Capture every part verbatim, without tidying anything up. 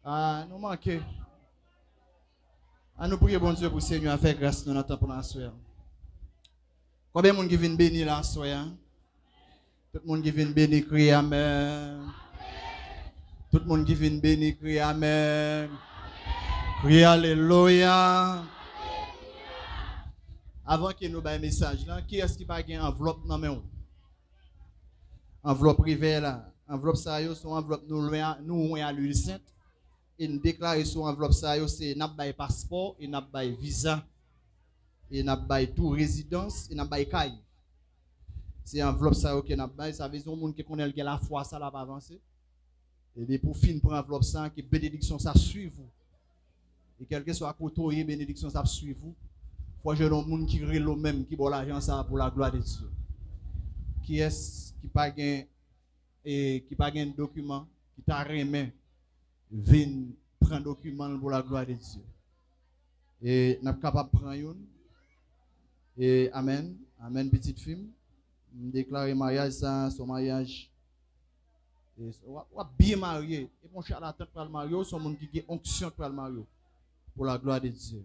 Ah, nou manke. An nou priye Bondye pou Senyè a fè gras nou nan tanp lan aswè a. Konbyen moun ki vin beni la aswè a? Tout moun ki vin beni, kriye amèn. Tout moun ki vin beni, kriye amèn. Kriye alelouya. Avan ke nou bay mesaj lan, kiyès ki pa gen anvlòp nan men w? Anvlòp rive la. Anvlòp sa yo se yon anvlòp nou lwen a, nou wen a lwil sent. E n deklare sou anvlòp sa yo se n ap bay paspò, e n ap bay viza, e n ap bay tou rezidans, e n ap bay kay. Se anvlòp sa yo ke n ap bay. Sa vle di yon moun ki konnen l gen lafwa sa l ap avanse. E depi w fin pran anvlòp sa, ke benediksyon sa swiv ou. E kèlkeswa kote w ye, benediksyon sa ap swiv ou. Fò w jwenn yon moun ki rele w menm, ki ba w lajan sa pou la glwa de Dye. Kiyès ki pa gen, e, ki pa gen dokiman, ki ta renmen vin pran dokiman l pou la glwa de Dye? E n ap kapab pran youn. E amèn. Amèn, pitit fi m. M deklare maryaj sa, se yon maryaj. E w ap, w ap byen marye. E monchè, latant pral marye w, se yon moun ki gen onksyon k pral marye w. Pou la glwa de Dye.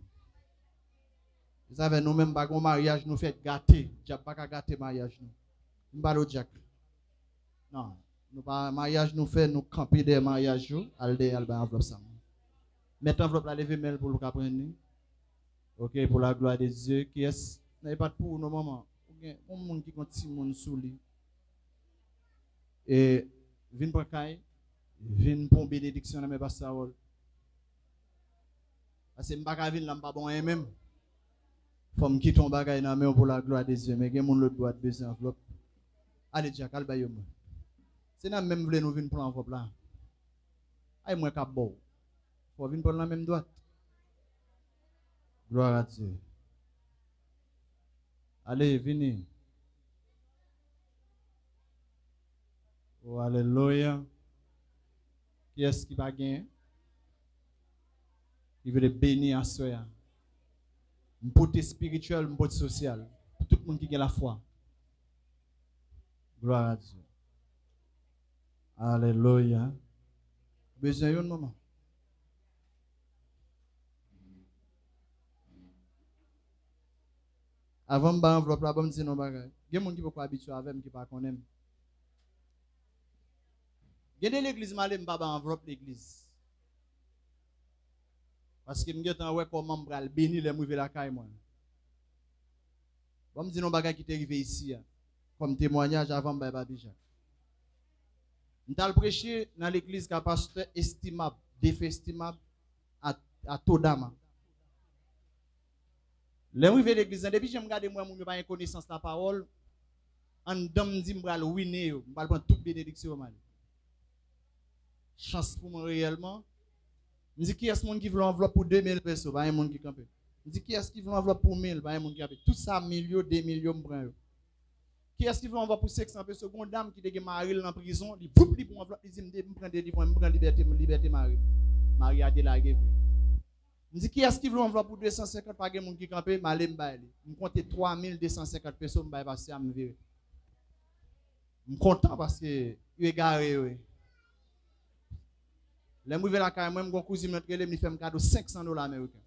E sa fè nou menm pa gen yon maryaj nou fè gate. Dyab pa ka gate maryaj nou. M pale w dyak. Non. Nou pa, maryaj nou fè, nou kanpe dèyè maryaj yo, al dèyè, al bay anvlòp sa. Mèt anvlòp la leve men l pou l ka pran li. Ok, pou la glwa de Dye. Kiyès? Non, e pa t pou ou non, manman. Ou gen yon moun ki gen timoun sou li. E vin pran kay, vin pran benediksyon nan men pastè Harold. Paske m pa ka vin la, m pa bon anyen menm. Fò m kite yon bagay nan men w pou la glwa de Dye. Men gen moun lòt bò a t bezwen anvlòp. Ale, Jack, al bay yo mwen. Se nan menm vle nou vin pran anvlòp la. Ay mwen k ap ba w. Fò w vin pran l nan menm dwat. Glwa a Dye. Ale, vini. O, alelouya. Kiyès ki pa genyen? Ki vle beni aswè a? M pote espirityèl, m pote sosyal. Pou tout moun ki gen lafwa. Glwa a Dye. Alelouya. Bezwen youn, manman? Avan m bay anvlòp la, ban m di nou yon bagay. Gen moun ki poko abitye avè m, ki pa konnen m. Gen de legliz m ale, m pa bay anvlòp legliz. Paske m gentan wè kòman m pral beni lè m rive lakay mwen. Ban m di nou yon bagay ki te rive isi a, kòm temwayaj avan m bay Papi Jak. M t al preche nan legliz ka pastè Estimab, defen Estimab, a, a Todama. Lè m rive legliz la, depi jan m gade m wè moun yo pa gen konesans lapawòl, anndan m di m pral wine yo, m pral pran tout benediksyon yo m ale. Chans pou mwen reyèlman, m di kiyès moun ki vle yon anvlòp pou de mil peso, pa gen moun ki kanpe. M di kiyès ki vle yon anvlòp pou mil, pa gen moun ki kanpe. Tout sa mil yo, de mil yo, m pran yo. Kiyès ki vle yon anvlòp pou senk san peso? Gon dam ki te gen mari l nan prizon, li voup, li pran anvlòp, li di m de, m pran delivran, m pran libète, libète mari m. Mari a delage vre. M di kiyès ki vle yon anvlòp pou de san senkant, pa gen moun ki kanpe, m ale m bay li. M konte twa mil de san senkant peso, m bay pastè a, m vire. M kontan paske yo egare yo ye. Lè m rive lakay mwen, m gon kouzin mwen t rele m, li fè m kado senk san dola ameriken.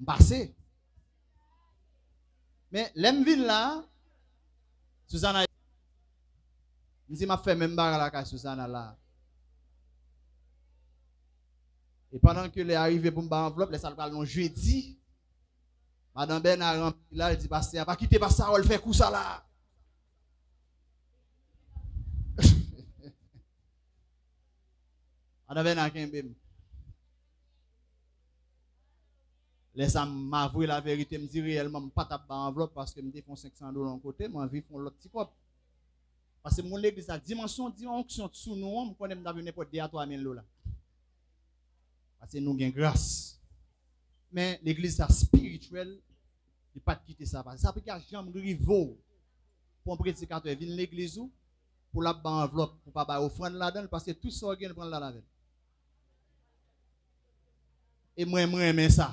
M pase. Men lè m vin la, Suzana, m di m ap fè menm bagay lakay Suzana la. E pandan ke lè a rive pou m bay anvlòp, lè sa l pral yon jedi, madan Bèna ranpli la, l di pastè a, pa kite pastè Harold fè kou sa la. Madan Bèna kenbe m. Lè sa m avwe laverite, m di reyèlman m pa t ap bay anvlòp paske m te fè yon senk san dola yon kote, m anvi fè yon lòt ti kòb. Paske m konn legliz la, dimansyon, dimansyon onksyon sou nou an, m konnen m t ap jwenn nenpòt de a twa mil dola. Paske nou gen gras. Men legliz sa espirityèl, li pa t kite sa pase. Sa pa ka janm rive w pou yon predikatè vin legliz ou, pou l ap bay anvlòp, pou pa bay ofrann ladan l, paske tout sa w gen, l pran l al avè l. E mwen, mwen renmen sa.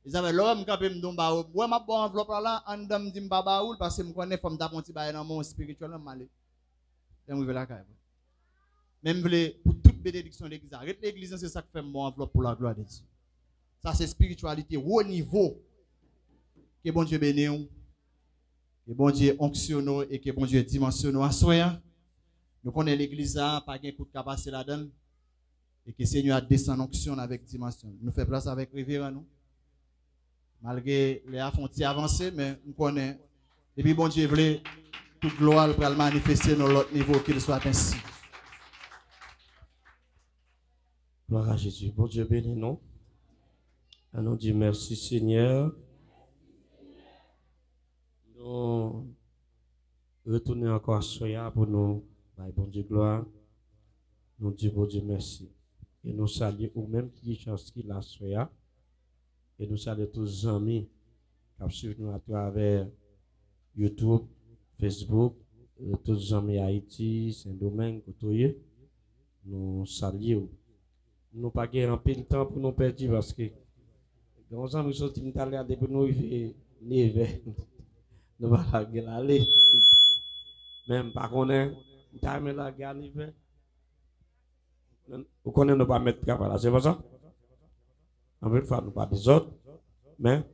Mezanmi, lè w wè m kanpe, m di w m ba w, w wè m ap ba w anvlòp la la, anndan m di m pa ba ou l, paske m konnen fò m ta pran yon ti bagay nan men w espirityèlman, m ale. Lè m rive lakay mwen. Men m vle pou tout Benediksyon legliz la. Ret legliz la, se sa k fè m ba w anvlòp pou la glwa de Dye. Sa se espirityalite wo nivo. Ke Bondye beni w. Ke Bondye onksyone w e ke Bondye dimansyone w aswè a. Nou konnen legliz la pa gen kout ka pase ladan l. E ke Senyè a desann onksyon l avèk dimansyon l. Nou fè plas avèk reveran nou. Malgre lè a fè yon ti avanse, men m konnen, depi Bondye vle, tout glwa l pral manifeste nan lòt nivo, qu'il soit ainsi. Glwa a Jezi. Bondye beni nou. An nou di mèsi Senyè. Nou retounen ankò aswè a pou nou bay Bondye glwa. Nou di Bondye mèsi. E nou salye ou menm ki chans ki la aswè a. E nou salye tout zanmi k ap swiv nou atravè YouTube, Facebook, e tout zanmi Ayiti, Sendomeng, kote w ye. Nou salye w. Nou pa gen anpil tan pou nou pèdi paske gen yon zanmi soti m talè a depi nou rive nevè nou pa lage l ale. Men m pa konnen, m ta renmen lage a nevè. Ou konnen nou pa mèt travay la, se pa sa? Anpil fwa nou pa dezòd, men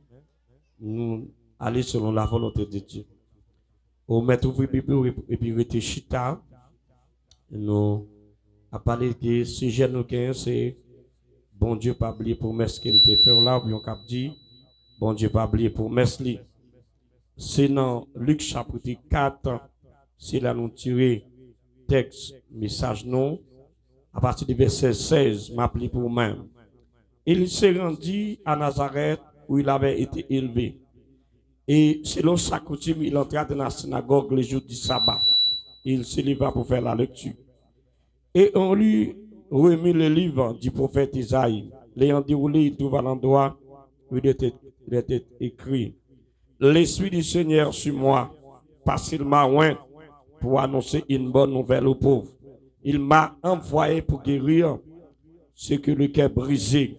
nou ale selon la volonte de Dye. Ou mèt ouvri Bib ou epi rete chita. Nou ap pale de sijè nou genyen se Bondye pa bliye pwomès ke li te fè w la, oubyen w kab di Bondye pa bliye pwomès li. Se nan Lik chapit kat, se la nou tire tèks mesaj nou. Apati de vèsè sèz, m ap li pou ou menm. Il se rendit à Nazareth, où il avait été élevé. Et selon sa coutume, il entra dans la synagogue le jour du sabbat. Et il se leva pour faire la lecture. Et on lui remit le livre du prophète Isaïe. L'ayant déroulé, il trouva l'endroit où il était, il était écrit, L'Esprit du Seigneur sur moi, parce qu'il m'a oint pour annoncer une bonne nouvelle aux pauvres. Il m'a envoyé pour guérir ceux que le cœur brisé,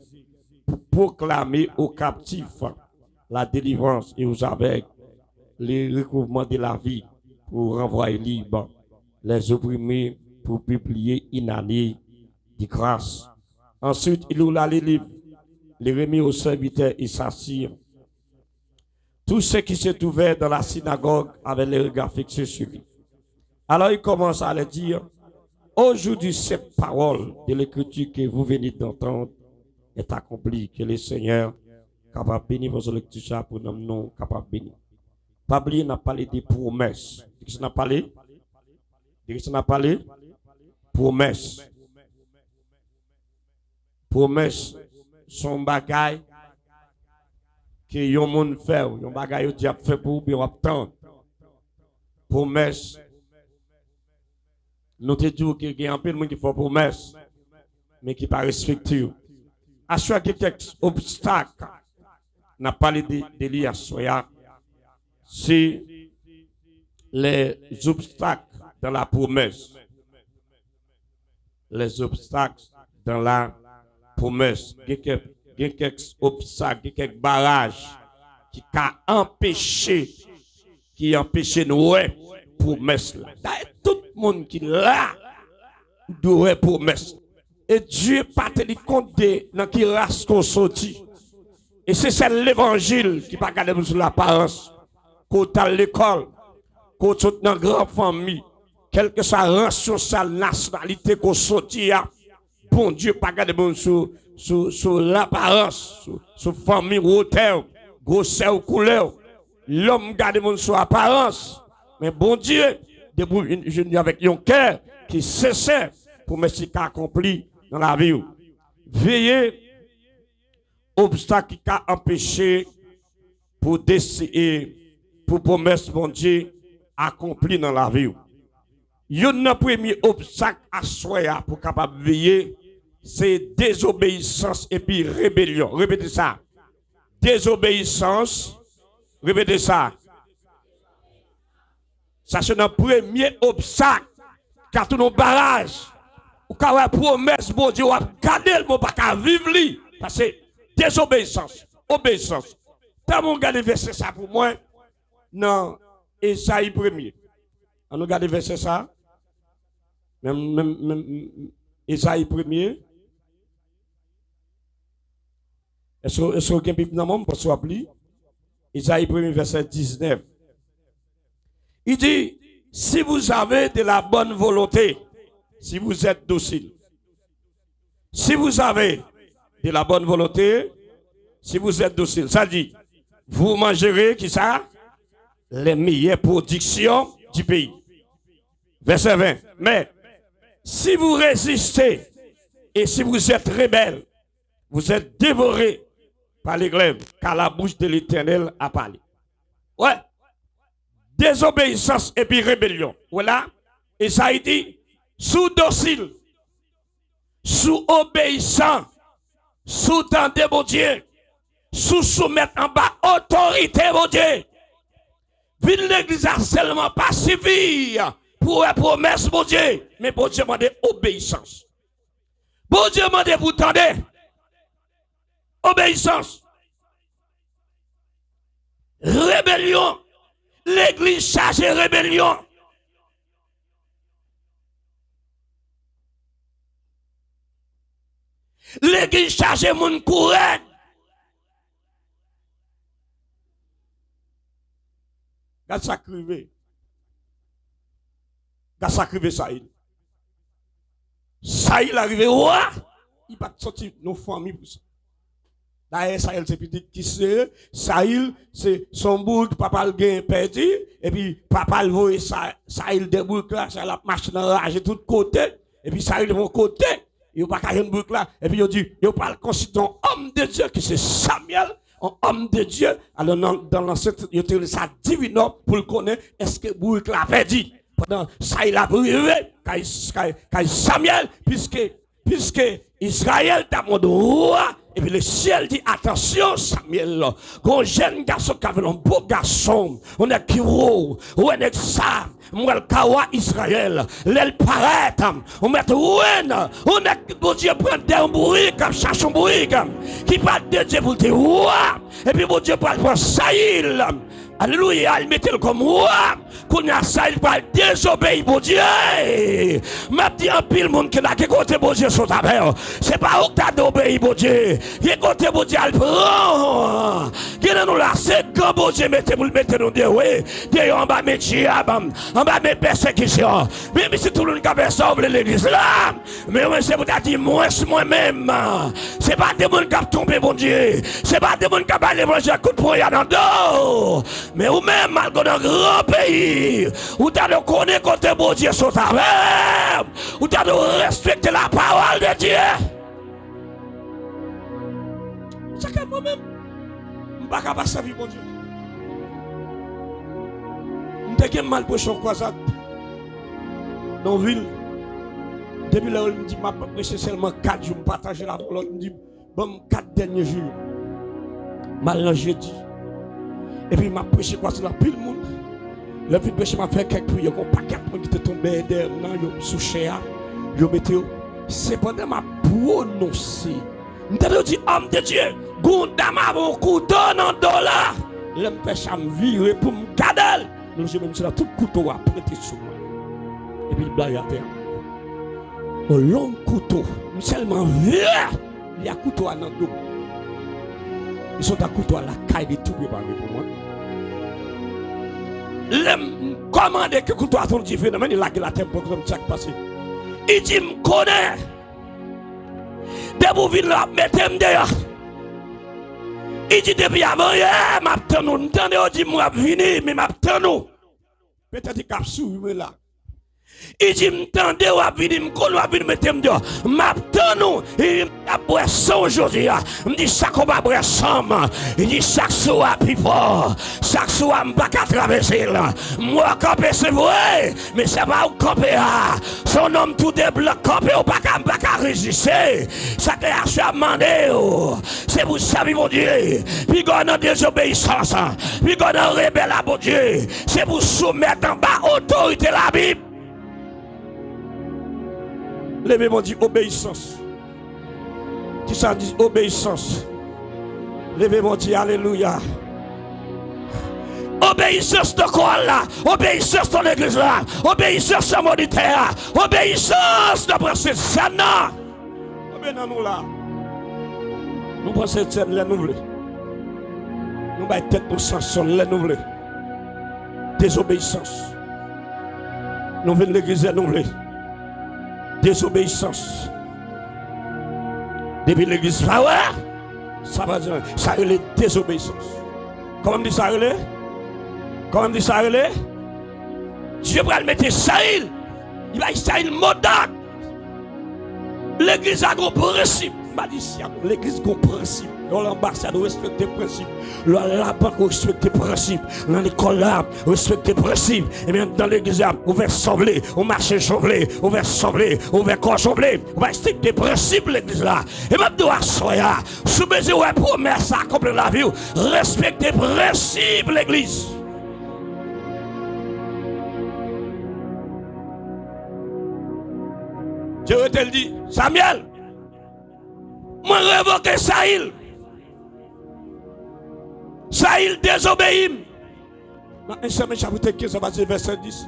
pour proclamer aux captifs la délivrance et aux aveugles le recouvrement de la vie, pour renvoyer libres les opprimés, pour publier une année de grâce. Ensuite, il roula le livre, le remit au serviteur et s'assit. Tous ceux qui se trouvaient dans la synagogue avaient les regards fixés sur lui. Alors il commença à leur dire, Aujourd'hui, cette parole de l'Écriture que vous venez d'entendre est accomplie. Que le Seigneur kapab beni pou lekti sa pou nanm nou kapab beni. Pa bliye n ap pale de pwomès. De ki sa n ap pale? De ki sa n ap pale? Pwomès. Pwomès se yon bagay ke yon moun fè w, yon bagay yo di ap fè pou ou, byen w ap tann. Pwomès, nou te di w ke gen anpil moun ki fè w pwomès, men ki pa respekte yo. Aswè gen kèk obstak n ap pale de, de li aswè a. Se les obstacles dans la promesse. Les obstacles dans la promesse. Gen kèk, gen kèk obstak, gen kèk baraj ki ka anpeche, ki anpeche n wè pwomès la. Dayè, tout moun ki la, dwe wè pwomès la. E Dye pa teni kont de nan ki ras ke w soti. E se sèl levanjil ki pa gade moun sou laparans. Ke w t al lekòl, ke w sot nan gran fanmi, kèlkeswa ras sosyal, nasyonalite ke w soti a, Bondye pa gade moun sou, sou, sou laparans, sou, sou fanmi, wotè w, gwosè w, koulè w. Lòm gade moun sou aparans, men Bondye, depi w vin jwenn li avèk yon kè ki sensè, pwomès li ka akonpli nan lavi w. Veye obstak ki ka anpeche pou desi-, e pou pwomès Bondye akonpli nan lavi w. Youn nan premye obstak aswè a pou w kapab veye, se dezobeyisans epi rebelyon. Repete sa. Dezobeyisans, repete sa. Sa se nan premye obstak. Ka tounen yon baraj. Ou ka wè pwomès Bondye, w ap gade l, men w pa ka viv li. Paske dezobeyisans, obeyisans. Tann mwen gade vèsè sa pou mwen nan Ezayi premye. An nou gade vèsè sa. Menm, menm, menm, Ezayi premye. Èske, èske w gen Bib nan men w? M panse w ap li. Ezayi premye, vèsè diznèf. Il dit, si vous avez de la bonne volonté, si vous êtes docile, si vous avez de la bonne volonté, si vous êtes docile, sa di, vous mangerez, ki sa? Les meilleures productions du pays. Verset vingt. Mais si vous résistez et si vous êtes rebelles, vous êtes dévorés par les glaives, car la bouche de l'Éternel a parlé. Ouais. Désobéissance et puis rébellion. Voilà. Et ça, il dit, si w dosil, si w obeyisan, si w tande Bondye, si w soumèt anba otorite Bondye, vin legliz la sèlman pa sifi pou wè pwomès Bondye, men Bondye mande obeyisans. Bondye mande pou tande. Obeyisans. Rebelyon. Legliz chaje rebelyon. Legliz chaje moun kou rèd. Gad sa k rive. Gad sa k rive Sayil. Sayil arive wa, li pa t soti nan fanmi pou sa. Dayè, Sayil se pitit ki se, Sayil se, se yon boug papa l gen pèdi, epi papa l voye Sa-, Sayil de boug la, Sayil ap mache nan raje tout kote, epi Sayil yon kote, yo pa ka jwenn boug la, epi yo di, yo pral konsilte yon òm de Dye ki se Samyèl, yon òm de Dye, alò nan, nan lansent, yo te rele sa divinò pou l konnen èske boug la pèdi. Pandan Sayil ap rive kay, kay, kay Samyèl, piske, piske Izrayèl t ap mande wa, epi Lesyèl di, atansyon, Samyèl, gon jèn gason k ap vin, yon bo gason, yon nèg ki wo, wè nèg sa, m wè l ka wa Izrayèl, lè l parèt, ou mèt wè n, yon nèg Bondye pran dèyè yon bourik, k ap chache yon bourik, ki pa t dedye pou l te wa, epi Bondye pral pran Sayil, alelouya, l mete l kòm wa. Kounye a Sayil pral dezobeyi Bondye. M ap di anpil moun ki la, ki kote Bondye sot avè w? Se pa ou k ta dwe obeyi Bondye. Gen kote Bondye al pran. Gen nan nou la, se gran Bondye mete pou l mete nou deyò, wi. Deyò anba men dyab, anba men pèsekisyon. Menm si tout moun ka fè sa w vle legliz la, men mwen se pou ta di mwens mwen menm. Se pa de moun k ap twonpe Bondye. Se pa de moun k ap bay levanjil ak kout ponyèd nan do. Men ou menm, malgre w nan gran peyi, ou ta dwe konnen kote Bondye sot avè w. Ou ta dwe respekte lapawòl de Dye. Sa ke mwen menm, m pa ka pa sèvi Bondye. M te gen mal preche yon kwazad nan yon vil. Depi lè m di m ap preche sèlman kat jou, m pataje lapawòl, m di, ban m kat dènye jou yo. M al nan jedi. Epi m ap preche kwazad anpil moun. Lè m fin preche, m ap fè kèk priyè. Gon pakèt moun ki te tonbe dèyè m nan, yo sou chè a, yo mete yo. Sepandan, m ap pwononse. M tande yo di, òm de Dye, gon dam avè yon kouto nan do l la. Lè m fè sa, m vire pou m gade l. Nan je menm se la tout kouto a pete sou mwen. Epi l blayi atè a. Yon long kouto. M sèlman vire. Li a kouto a nan do m. Li sot ak kouto a lakay li tou prepare pou mwen. Lè m kòmande ke kouto a tonbe diferan, men li lage l atè m pran kouto m, sa k pase. Li di m konnen. Depi w vin la, w ap mete m deyò. Li di depi avanyè, m ap tann ou. M tande yo di m w ap vini, men m ap tann ou. Petèt li k ap souri mwen la. Li di m tande w ap vini, m konn w ap vini mete m deyò. M ap tann ou. Li di m ap bwè san w jodi a. M di sa k w pa bwè san m? Li di sa k sou a pi fò. Sa k sou a m pa ka travèse l. M wè w kanpe se vre, men se pa ou k kanpe a. Se yon nonm tou de blòk kanpe, ou pa ka, m pa ka reziste. Sa ke aswè a mande w, se pou sèvi Bondye. Piga w nan dezobeyisans, piga w nan rebèl a Bondye. Se pou soumèt anba otorite Labib. Leve men w, di obeyisans. Di sa, di obeyisans. Leve men w, di alelouya. Obeyisans nan kowal la, obeyisans nan legliz la, obeyisans nan monitè a, obeyisans nan prensip sèn nan. Obe nan nou la. Nou pran Sentsèn lè nou vle. Nou bay tèt nou Samson lè nou vle. Dezobeyisans. Nou vin legliz lè nou vle. Dezobeyisans. Depi legliz pa wè, sa pa di anyen. Sa rele dezobeyisans. Kòman m di sa rele? Kòman m di sa rele? Dye pral mete Sayil. Li bay Sayil modòd. Legliz la gon prensip. M pa di isi a non. Legliz gon prensip. Lè w al anbasad, ou respekte prensip. Lè w al labank, ou respekte prensip. Nan lekòl la, ou respekte prensip. Ebyen, nan legliz la, ou fè sa w vle, ou mache jan w vle, ou fè sa w vle, ou fè kò jan w vle. Ou pa respekte prensip legliz la. E m ap di w aswè a, si w bezwen wè pwomès sa akonpli nan lavi w, respekte prensip legliz. Dye rete l di, Samyèl, mwen revoke Sayil. Sayil dezobeyi m. Nan en Samyèl chapit kenz, apati vèsè dis.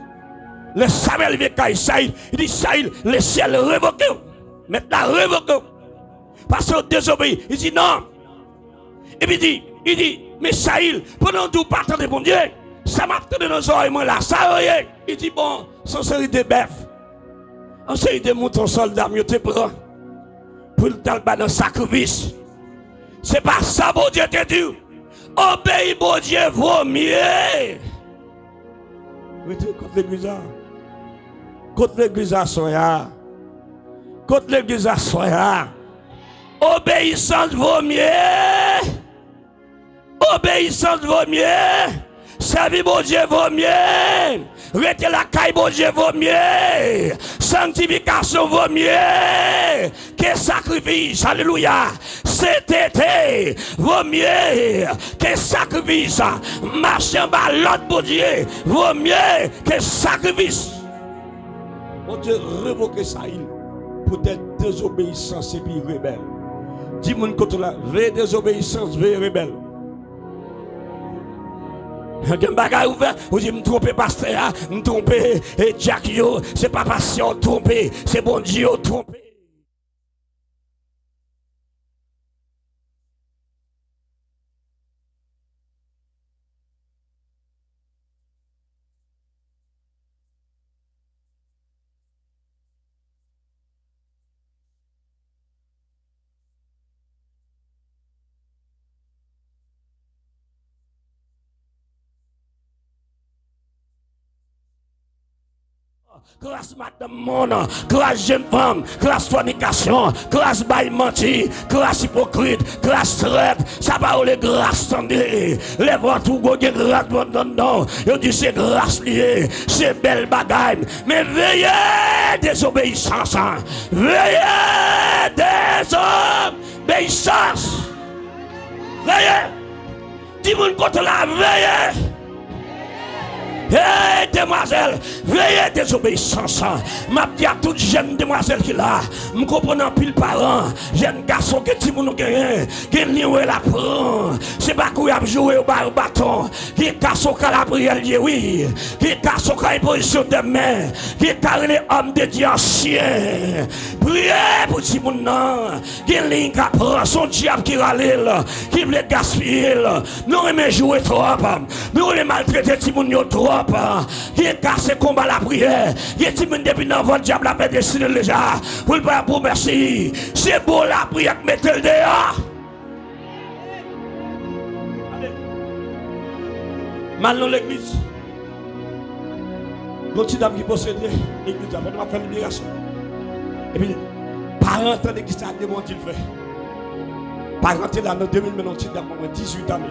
Lè Samyèl vin kay Sayil, li di, Sayil, lesyèl revoke w. Mèt la revoke w. Paske w dezobeyi. Li di, non. Epi di, li di, men Sayil, pandan w di w pa tande Bondye, sa m ap tande nan zòrèy mwen la, sa yo ye? Li di, bon, se yon seri de bèf, yon seri de mouton sòlda m yo te pran pou l t al bay nan sakrifis. Se pa sa Bondye te di w. Obeyi Bondye vo mye. Rete kot legliz la. Kot legliz aswè a. Kot legliz aswè a. Obeyisans vo mye. Obeyisans vo mye. Sèvi Bondye vo mye. Rete lakay Bondye vo mye. Sanktifikasyon vo mye ke sakrifis. Alelouya. Sentete vo mye ke sakrifis. Mache anba lòd Bondye vo mye ke sakrifis. Bondye revoke Sayil poutèt dezobeyisans epi rebèl. Di moun kote w la, veye dezobeyisans, veye rebèl. Gen bagay ou fè, ou di, m twonpe pastè a, m twonpe, e, dyak yo, se pa pastè w twonpe, se Bondye w twonpe. Kras madanm monn, kras jenn fanm, kras fònikasyon, kras bay manti, kras ipokrit, kras trèt, sa pa rele gras tande. Lè vant ou gen gras anndan, yo di se gras li ye, se bèl bagay. Men veye dezobeyisans, veye dezobeyisans. Veye! Di moun kote w la, veye! Hey, demwazèl, veye dezobeyisans. M ap di a tout jèn demwazèl ki la, m konprann anpil paran, jèn gason ke timoun ou genyen, gen liy w la pran. Se pa kou y ap joure yo ba yo baton. Gen ka se yon ka lapriyè l ye, wi. Gen ka se yon ka enpozisyon de men. Gen ka rele òm de Dye ansyen. Priye pou timoun nan. Gen liy ka pran, se yon dyab ki rale l, ki vle gaspiye l. Nou renmen joure twòp. Nou renmen maltrete timoun yo twòp. Gen ka se konba lapriyè. Gen timoun depi nan vant dyab la fè deside l deja. Pou l pa pwomèsi. Se bon lapriyè k mete l deyò. M al nan legliz. Gon ti dam ki posede legliz la pandan m ap fè liberasyon. Epi, paran an tande ki sa devan di l fè. Paran an te la nan de mil, men yon ti dam mwen dizuit ane.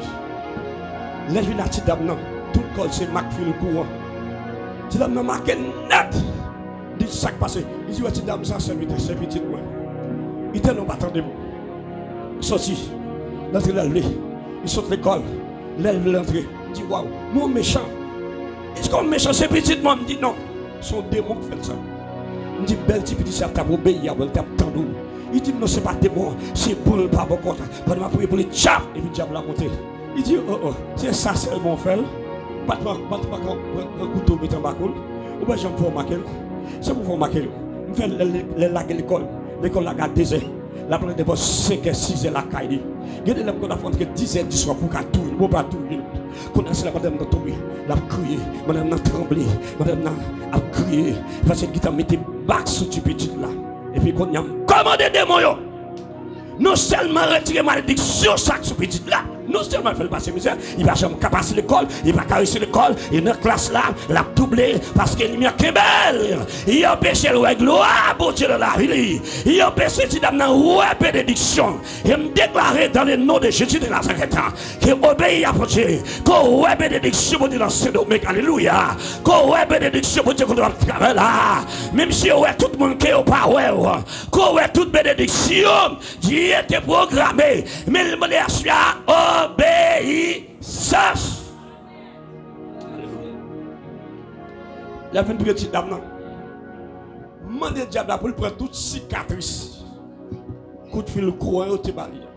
Lè l vin ak ti dam nan, tout kò l se mak fil kouran. Ti dam nan make nèt. Li di, sa k pase? Li di, wè ti dam sa, se pitit, se pitit mwen. Li tèlman pa tande m. Soti, l antre lè l vle. Li sot lekòl, lè l vle antre. M di, waw, men w mechan. Li di, kòman m mechan? Se pitit mwen. M di, non, se yon demon k fè l sa. M di, bèl ti pitit sa t ap obeyi a w, l t ap tande w. Li di m, non, se pa demon, se bon l pa bò kòt. Pandan m ap priye pou li, tchap! Epi dyab la monte. Li di, o, o, se sa sèlman w fè l? Pa t pran, pa t pran, pran, pran kouto met anba kou l. Ou pa janm fè w make l. Se pou fè w make l. M fè l lè, lè, lè l lage lekòl. Lekòl lage a dezè. L ap rantre bò senkè, sizè lakay li. Gen de lè m konn ap rantre dizè diswa pou w ka touye l, pou w pa touye l. Kounye a se la madanm nan tonbe, l ap kriye, madanm nan tranble, madanm nan ap kriye, paske l gentan mete bak sou ti pitit la. Epi kounye a m kòmande demon yo, non sèlman retire malediksyon sa k sou pitit la, non sèlman fè l pase mizè, li pa janm ka pase lekòl, li pa ka reyisi lekòl, e nan klas la, l ap double, paske ènmi an kenbe l, li anpeche l wè glwa Bondye nan lavi li, li anpeche ti dam nan wè benediksyon. E m deklare dans le nom de Jésus de Nazareth, ke w obeyi a Bondye, ke w wè benediksyon Bondye nan Sendomeng, alelouya, ke w wè benediksyon Bondye kote w ap travay la, menm si yo wè tout moun ke yo pa wè w, ke w wè tout benediksyon Dye te pwograme, men l mande aswè a obeyisans. Alelouya. Lè vin priye ti dam nan, mande dyab la pou l pran tout sikatris, kout fil kouran yo te ba li a.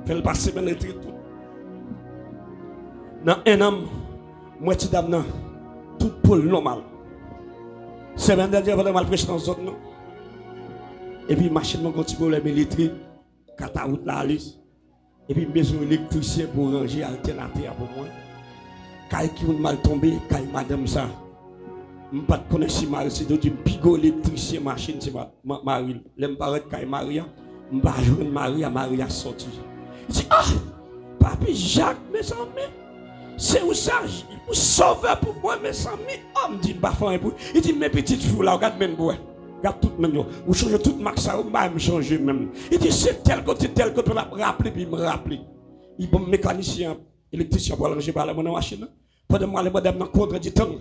Fè l pase men retire tout. Nan en an, m wè ti dam nan, tout po l nòmal. Semèn dènye, pandan m al preche nan zòn nan, epi machin mwen gen yon ti pwoblèm elektrik, kat a wout la ale. Epi m bezwen elektrisyen pou ranje altènatè a pou mwen. Kay ki moun m al tonbe, kay madanm sa. M pa t konnen si mari l, se yo di m pi gwo elektrisyen machin se ma-, ma-, mari l. Lè m parèt kay mari a, m pa jwenn mari a, mari a sòti. Li di, ah! Papi Jak, mezanmi, se ou sa, ou sovè pou mwen, mezanmi. Ah, m di, m pa fè anyen pou. Li di, men pitit fi w la, w gad men n pou wè. Gad tout men yo. Ou chanje tout mak sa yo, m pa menm chanje menm. Li di, se tèl kote, tèl kote, l ap raple, epi m raple. Li ban m mekanisyen an, elektrisyen an pou al ranje bagay la mwen nan machin nan. Pandan m ale, madanm nan kontan di, tann.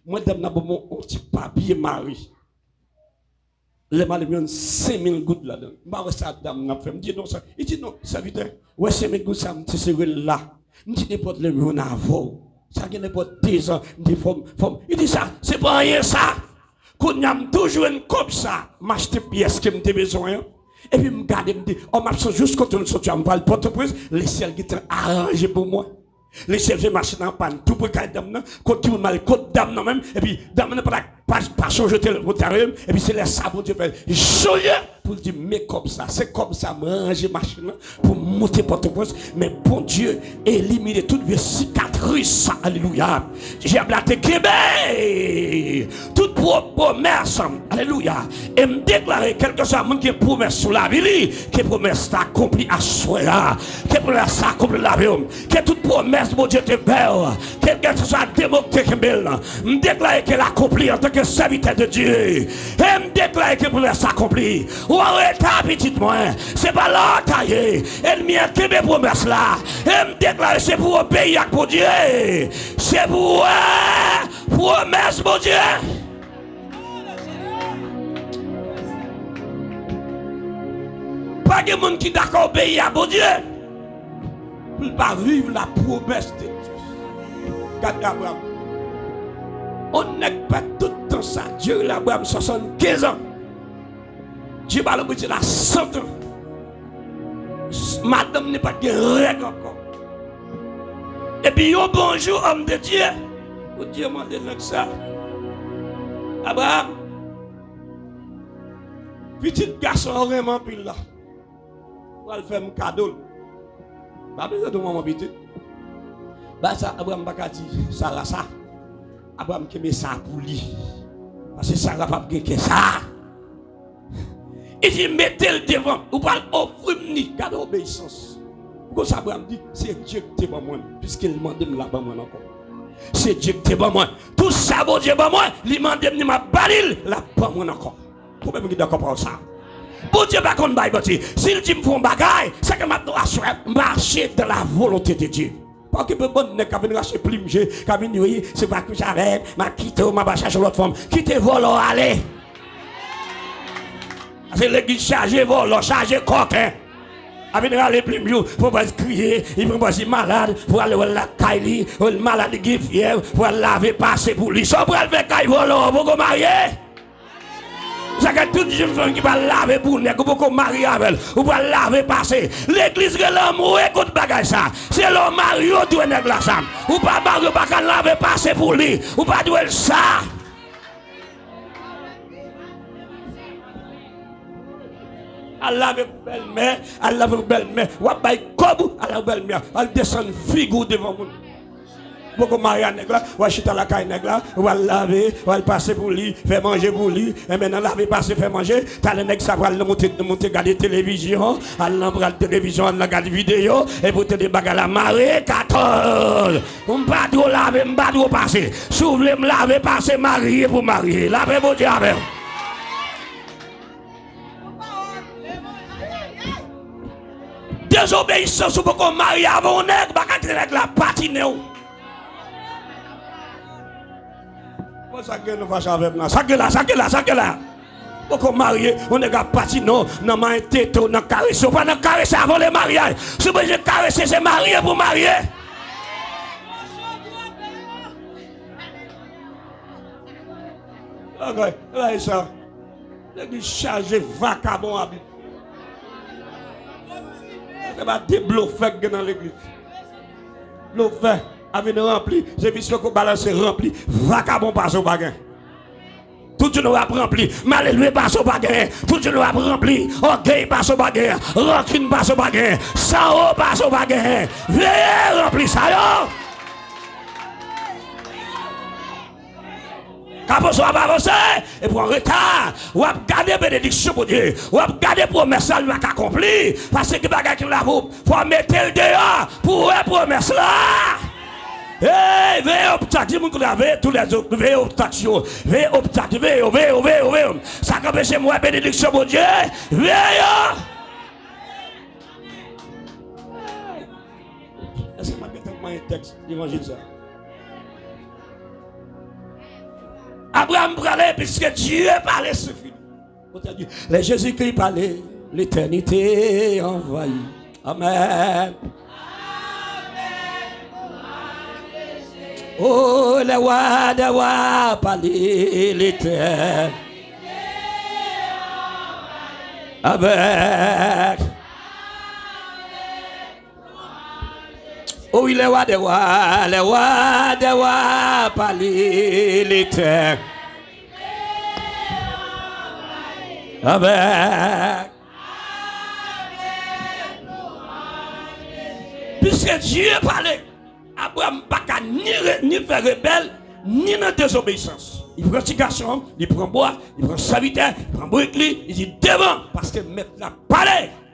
Madanm nan ban mwen yon ti papye mari. Lè m ale, m jwenn senk mil goud ladan l. M pa wè sa dam nan ap fè. M di, non, sa. Li di, non, sèvitè, wè senk mil goud sa, m te sere l la. M di, nenpòt lè m jwenn avè w. Sa gen nenpòt dezan, m di, fò m, fò m. Li di, sa, se pa anyen sa. Kounye a, m tou jwenn kòb sa, m achte pyès ke m te bezwen an. Epi m gade, m di, o, m ap sot jis kote m soti a, m pral Pòtoprens, lesyèl gentan aranje pou mwen. Lesyèl fè machin nan anpàn tou pre kay dam nan, kot timoun m al kot dam nan menm, epi dam nan pa, pa, pa chonje te monte avè m, epi se lè sa Bondye fè chonje pou l di, men kòb sa, se kòb sa m ranje machin nan pou m monte Pòtoprens, men Bondye elimine tout vye sikatris sa, alelouya. Dyab la te kenbe tout pwo-, pwomès, alelouya. E m deklare, kèlkeswa moun ki gen pwomès sou lavi li, ke pwomès la akonpli aswè a. Ke pwomès la akonpli lavi w. Ke tout pwomès Bondye te fè w, kèlkeswa demon ki te kenbe l, m deklare ke l akonpli antanke sèvitè de Dye. E m deklare ke pwomès la akonpli. Ou an reta, pitit mwen. Se pa la w ta ye. Ènmi an kenbe pwomès la. E m deklare se pou w obeyi ak Bondye. Se pou w wè pwomès Bondye. Pa gen moun ki dakò obeyi a Bondye pou l pa viv la promesse de Dieu. Gade Abraram. On nèg pèd tout tan sa, Dye rele Abraram swasannkenz an. Dye ba l anpil la san tan. Madanm li pa t gen règ ankò. Epi yon bon jou, òm de Dye, Bondye mande nèg sa, Abraram, pitit gason w renmen anpil la, ou pral fè m kado l. Pa bezwen di manman pitit. Bagay sa, Abraram pa ka di Sara sa. Abraram kenbe sa pou li. Paske Sara p ap gen kè sa. Li di, mete l devan m, ou pral ofri m li. Gade obeyisans. Ou konn sa Abraram di, se Dye ki te ban mwen l, piske l mande m, l ap ban mwen l ankò. Se Dye ki te ban mwen. Tout sa Bondye ban mwen, li mande m li, m ap ba li l, l ap ban mwen l ankò. Konbyen moun ki dakò pawòl sa? Bondye pa konn bay manti. Si l di m fè yon bagay, sa ke m ap di w aswè, mache dans la volonté de Dieu. Pa okipe bann nèg k ap vin rache plim je, k ap vin di, wi, se pa kouche avè m, m ap kite w, m ap al chache yon lòt fanm. Kite vòlò ale. Paske legliz chaje vòlò, chaje kòken. Ap vin rale plim jou, pou pral kriye, li pran pòz li malad, pou al wè l lakay li, ou l malad, li gen fyèv, pou al lave pase pou li. Sa w pral fè kay vòlò, ou poko marye? Sa gen tout jenn fanm ki pral lave pou nèg, ou poko marye avè l, ou pral lave pase. Legliz gen lanmou e kont bagay sa. Se lè w marye w dwe nèg la sa. Ou pa marye, w pa ka lave pase pou li. Ou pa dwe l sa. Al lave pou bèlmè, al lave pou bèlmè. W ap bay kòb ou, al lave pou bèlmè. Al desann figi w devan moun. Ou poko marye a nèg la, w al chita lakay nèg la, w al lave, w al pase pou li, fè manje pou li. Enben, nan lave, pase, fè manje, talè nèg sa pral nan monte, monte gade televizyon, al nan pral televizyon, al nan gade videyo, epi w tande bagay la mare katòz. M pa dwe lave, m pa dwe pase. Si w vle m lave, pase, marye pou marye. Lapè Bondye avè w. Dezobeyisans, ou poko marye avè yon nèg, pa kite nèg la patinen w. Bon, sa k gen nou fache avè m la? Sa k gen la? Sa k gen la? Sa k gen la? Poko marye, yon nèg ap patinen w nan manyen tete w, nan karese w. Pa nan karese avan le maryaj. Si w bezwen karese, se marye pou marye. Bagay, bagay sa. Legliz chaje vakabon abi. Se pa de blofè k gen nan legliz. Blofè a vin ranpli, se vis fè ko balanse ranpli. Vakabon pase w pa gen. Tout jounen w ap ranpli, malelve pase w pa gen. Tout jounen w ap ranpli, ògèy pase w pa gen. Rankin pase w pa gen. Sanwo pase w pa gen. Veye ranpli sa yo. K ap avanse, w ap avanse, epi w an reta. W ap gade benediksyon Bondye. W ap gade pwomès la, li pa ka akonpli. Paske gen bagay ki la pou, fò w mete l deyò pou w wè pwomès la. Hey, veye obstak, di moun kote a, veye tout lèzòt, veye obstak yo. Veye obstak, veye yo, veye yo, veye yo, veye yo. Sa k anpeche m wè benediksyon Bondye, veye yo. Èske m ap gentan manyen tèks levanjil sa? Abraham prale, puisque Dieu parlait, c'est fini. Lè Jezikri pale, letènite anvayi. Amèn. O, lè wa dè wa pale, letènite avèk. O wi, lè wa dè wa, lè wa dè wa pale, letè avèk. Piske Dye pale, Abraram pa ka ni re-, ni fè rebèl, ni nan dezobeyisans. Li pran ti gason an, li pran bwa, li pran sèvitè, li pran bourik li, li di, "Devan, paske mèt la pale."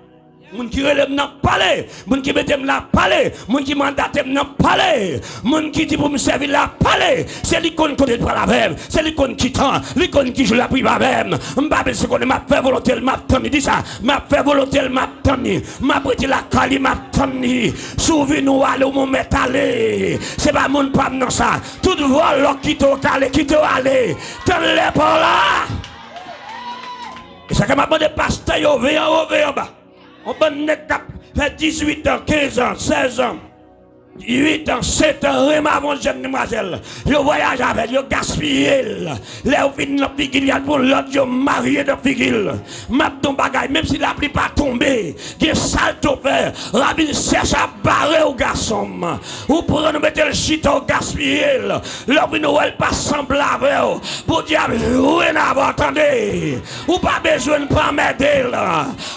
Moun ki rele m nan pale. Moun ki mete m la pale. Moun ki mandate m nan pale. Moun ki di pou m sèvi la pale. Se li konn kote l pral avè m. Se li konn ki tan. Li konn ki jou l ap rive avè m. M pa bezwen konnen, m ap fè volonte l, m ap tann li. Di sa. M ap fè volonte l, m ap tann li. M ap rete lakay li, m ap tann li. Si w vini, w ale, w mèt ale. Se pa moun pa m nan sa. Tout vòlò k kite w kale, kite w ale. Tann lè pa w la. E sa ke m ap mande pastè yo, veye anwo, veye anba. Yon bann nèg k ap fè dizuit an, kenz an, sèz an, uit an, sèt an, renmen avè yon jèn demwazèl. Yo vwayaje avè l, yo gaspiye l. Lè yo fin nan figi l, y al pran lòt, yo marye nan figi l. M ap di yon bagay, menm si lapli pa tonbe, gen sa l t ap fè, ravin sèch ap bare w, gason m. Ou pran l, ou mete l chita, ou gaspiye l. Lè w vin wè l pa sanble avè w, Bondye ap jwenn avè w, tande. Ou pa bezwen l, pa anmède l.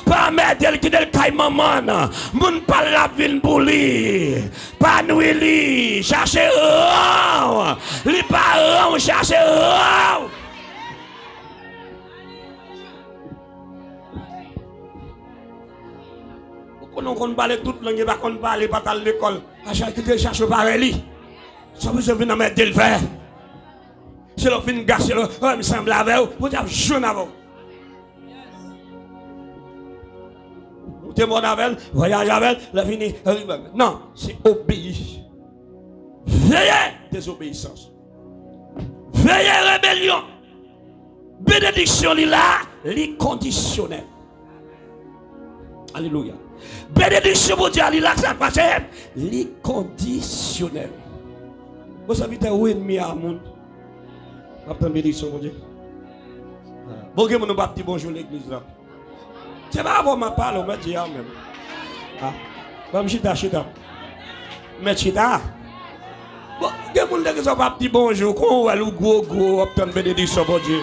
Pa anmède l, kite l kay manman l. Moun pa l la ap vin pou li. Pa nwi li. Chache ran w. Li pa ran w, chache ran w. Ou konnen w konn pale tout lang, e pa konn pale, pa t al lekòl. Acha kite l chache parèy li. Sa w bezwen vin anmède l fè? Se lè w fin gaspiye l, "Oh, m sanble avè w," Bondye ap jwenn avè w. Ou te mòn avè l, vwayaje avè l, lè fini, non, se obeyi. Veye dezobeyisans. Veye rebelyon. Benediksyon li la, li kondisyonèl. Alelouya. Benediksyon Bondye a li la, sa k pase, li kondisyonèl. Bon, sèvitè, ou ènmi a moun. W ap tann benediksyon Bondye. Ah, Bon, gen moun nou p ap di bonjou legliz la. Se pa avè w m ap pale, w mèt di a menm. A. Ban m chita, chita. Mèt chita. Bon, gen moun legliz la w p ap di bonjou, kon w wè l ou gwo gwo, w ap tann benediksyon Bondye.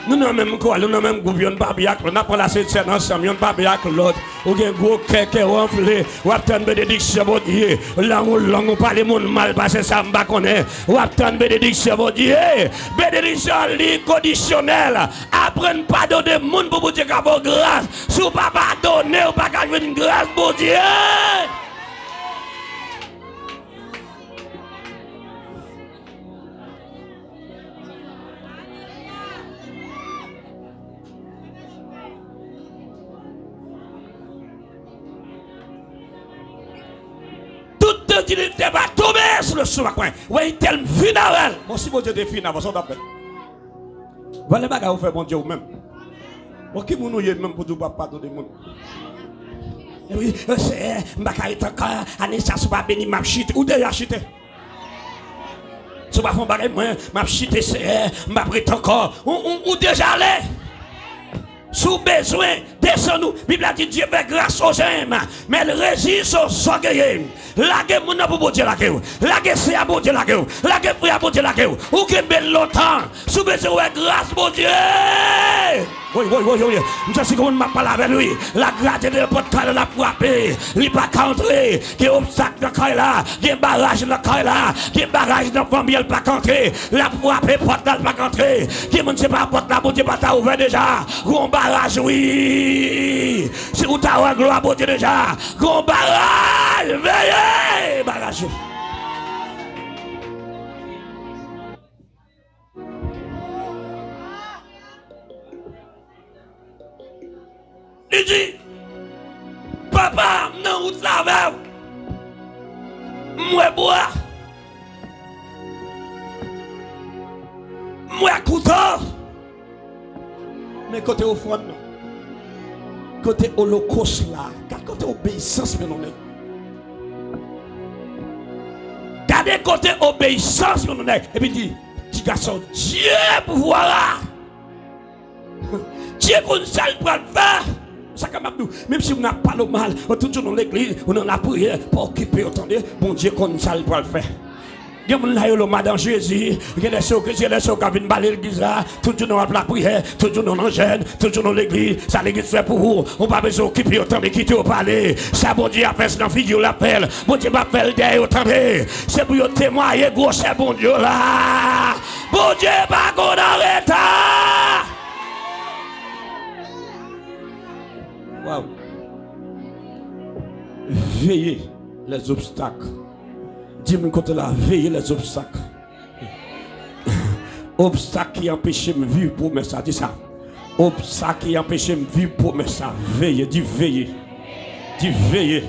Nou nan menm kò, nou nan menm gwoup, yonn pa byen ak lòt. N ap pran la Sent Sèn ansanm, yonn pa byen ak lòt. Ou gen gwo kè, kè w anfle. W ap tann benediksyon Bondye. Lang ou long, ou pale moun mal, pase sa m pa konnen. W ap tann benediksyon Bondye. Benediksyon li kondisyonèl. Aprann padone moun pou Bondye ka ba w gras. Si w pa padone, ou pa ka jwenn gras Bondye. Tout tandinite va tonbe sou le sou akwen. Wè, li tèlman fin avè l. Bon, si Bondye te fin avè w, sa w t ap fè? Valè bagay ou fè Bondye ou menm. Bon, ki moun ou ye menm pou di w p ap padone moun? Wi, Seyè, m pa ka ret ankò. Ane sa, si w pa beni m, m ap chite. Ou deja chite. Si w pa fè yon bagay, mwen, m ap chite, Seyè, m p ap ret ankò. Ou, ou, ou deja ale. Si w bezwen, desann ou. Bib la di, Dieu fait grâce aux humbles, mais il résiste aux orgueilleux. Lage moun nan pou Bondye lage w. Lage sè a, Bondye lage w. Lage frè a, Bondye lage w. Ou kenbe l lontan. Si w bezwen wè gras Bondye. Woy, woy, woy, woy. M santi kòm m ap pale avè l, wi. L ap grate devan pòt kay la, l ap frape. Li pa ka antre. Gen obstak nan kay la. Gen baraj nan kay la. Gen baraj nan fanmi an, l pa ka antre. L ap frape pòt la, l pa ka antre. Gen moun se pa pòt la, Bondye pa ta ouvè deja. Gon baraj, wi. Si ou ta wè glwa Bondye deja. Gon baraj, veye baraj yo. Li di, papa, m nan wout la avè w. M wè bwa. M wè kouto. Men kote ofrann nan? Kote olokos la? Gad kote obeyisans men yon nèg. Gade kote obeyisans men yon nèg. Epi di, ti gason, Dieu pourvoira. Dieu konn sa l pral fè. Sa k ap di w, menm si moun ap pale w mal, ou toujou nan legliz, ou nan lapriyè, pa okipe yo, tande. Bondye konn sa l pral fè. Gen moun la yo lo madan Jezi, gen lè se yo, gen lè se yo ka vin ba legliz la, tout jounen w ap lapriyè, tout jounen w nan jèn, tout jounen w legliz, sa legliz fè pou ou, ou pa bezwen okipe yo, tande, kite yo pale. Sa Bondye ap fè, se nan figi w l ap fè l. Bondye p ap fè l dèyè yo, tande. Se pou yo temwaye gwosè Bondye w la. Bondye pa konn an reta. Waw. Veye les obstacles. Di moun kote la, veye les obstacles. Obstak ki anpeche m viv pwomès la, di sa. Obstak ki anpeche m viv pwomès la, veye, di veye. Di veye.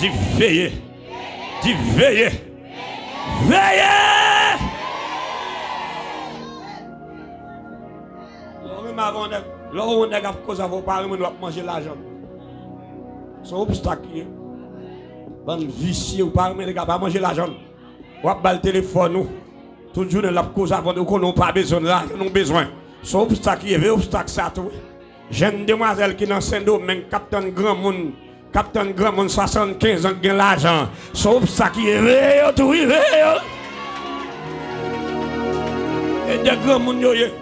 Di veye. Di veye. Veye! Lè w menm avè yon nèg, lè w wè yon nèg ap koze avè w, w pa renmen l, w ap manje lajan l. Se yon obstak li ye. Bann visye, w pa renmen nèg la, pa manje lajan l. W ap ba l telefòn ou. Tout jounen l ap koze avè w, ou konnen w pa bezwen l, lajan l ou bezwen. Se yon obstak li ye, veye obstak sa tou. Jèn demwazèl ki nan Sendomeng k ap tann granmoun, k ap tann granmoun swasannkenz an k gen lajan. Se yon obstak li ye, veye yo tou, wi, veye yo. E de granmoun yo ye.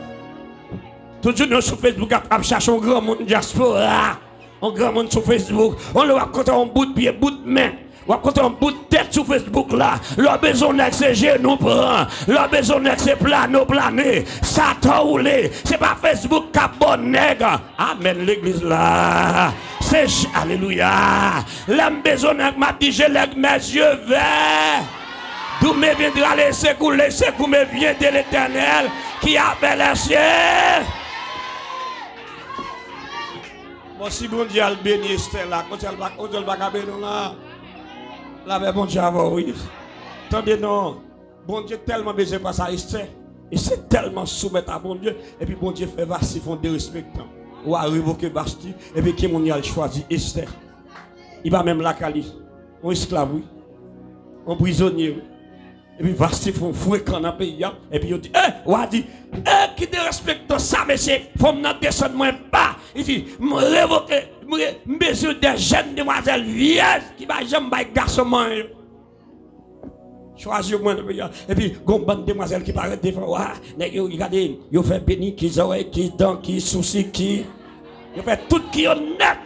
Tout jounen yo sou Facebook ap, ap chache yon granmoun dyaspora. Yon granmoun sou Facebook. Yon lè w ap kontre yon bout pye, bout men. W ap kontre yon bout tèt sou Facebook la. Lè w bezwen yon nèg, se jenou pran. Lè w bezwen yon nèg, se plane w plane. Sa tò woule. Se pa Facebook k ap ba w nèg. Amèn, legliz la. Se j-, alelouya. Lè m bezwen yon nèg, m ap di, je lève mes yeux vers d'où me viendra le secours. Le secours me vient de l'Éternel qui a fait les cieux. Bon, si Bondye al beni Estè la, kote l pa, kote l pa ka beni w la? Lapè Bondye avè w, wi. Tande non. Bondye tèlman bezwen pa sa Estè. Estè tèlman soumèt a Bondye. Epi Bondye fè Vasti fè yon derespektan. Wa revoke Vasti. Epi gen moun y al chwazi Estè. Li pa menm lakay li. Yon esklav, wi. Yon prizonye, wi. Epi Vasti fè yon frekan nan peyi a. Epi yo di, eh, wa di, eh, ki derespektan sa, mesye. Fanm nan desann mwen ba. Li di, m revoke, m re- m bezwen de jèn demwazèl vyèj ki pa janm bay gason manyen yo. Chwazi mwen nan peyi a. Epi, gon bann demwazèl ki parèt devan wa. Nèg yo, gade, yo fè peniki, zòrèy ki, dan ki, sousi ki. Yo fè tout ki yo nèt.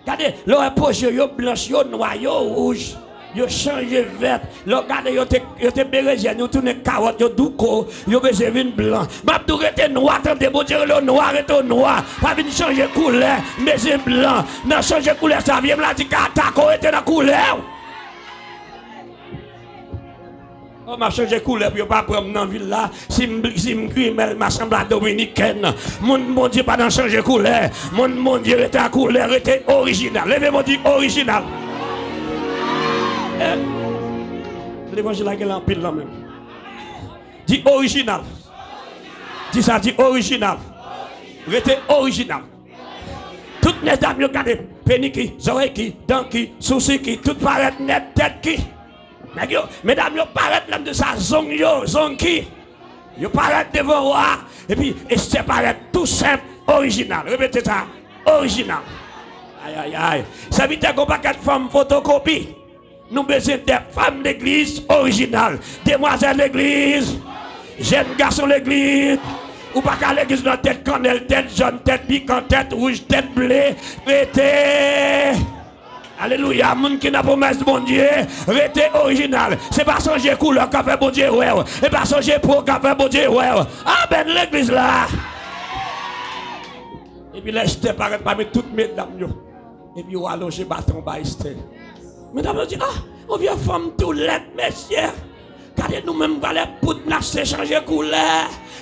Gade, lè w wè po je yo blanch, yo nwa, yo wouj, yo chanje vèt. Lè w gade, yo te, yo te berezyèn, yo tounen kawòt, yo douko, yo bezwen vin blan. M ap di w rete nwa, tande, Bondye rele w nwa, rete w nwa. Pa vin chanje koulè, m bezwen blan. Nan chanje koulè sa, vye maladi ka atake w, rete nan koulè w. Oh, m ap chanje koulè pou yo pa pran m nan vil la. Si m, si m grimèl, m a sanble a dominikèn. Moun Bondye pa nan chanje koulè. Moun Bondye rete a koulè, rete orijinal. Leve men w di orijinal. Eh, levanjil la gen anpil nan menm. Di orijinal. Di sa, di orijinal. Rete orijinal. Tout medam yo gade, peniki, zòrèy ki, dan ki, sousi ki, tout parèt nèt, tèt ki. Nèg yo, medam yo parèt, lè m di sa, zong yo, zong ki. Yo parèt devan wa, epi Estè parèt tou senp, orijinal. Repete sa, orijinal. Ay, ay, ay. Sèvitè, gon pakèt fanm fotokopi. Nou bezwen de fanm legliz orijinal, demwazèl legliz, jèn gason legliz. Ou pa ka legliz nan tèt kannèl, tèt jòn, tèt pikan, tèt wouj, tèt ble. Rete. Alelouya, moun ki nan pwomès Bondye, rete orijinal. Se pa sonje koulè k ap fè Bondye wè w. Se pa sonje po k ap fè Bondye wè w. Amèn, legliz la. Epi lè Estè parèt pami tout medam yo, epi yo alonje baton ba Estè. Medam yo di, ah, yon vye fanm tou lèd, mesye. Gade nou menm, valè poud n achte chanje koulè.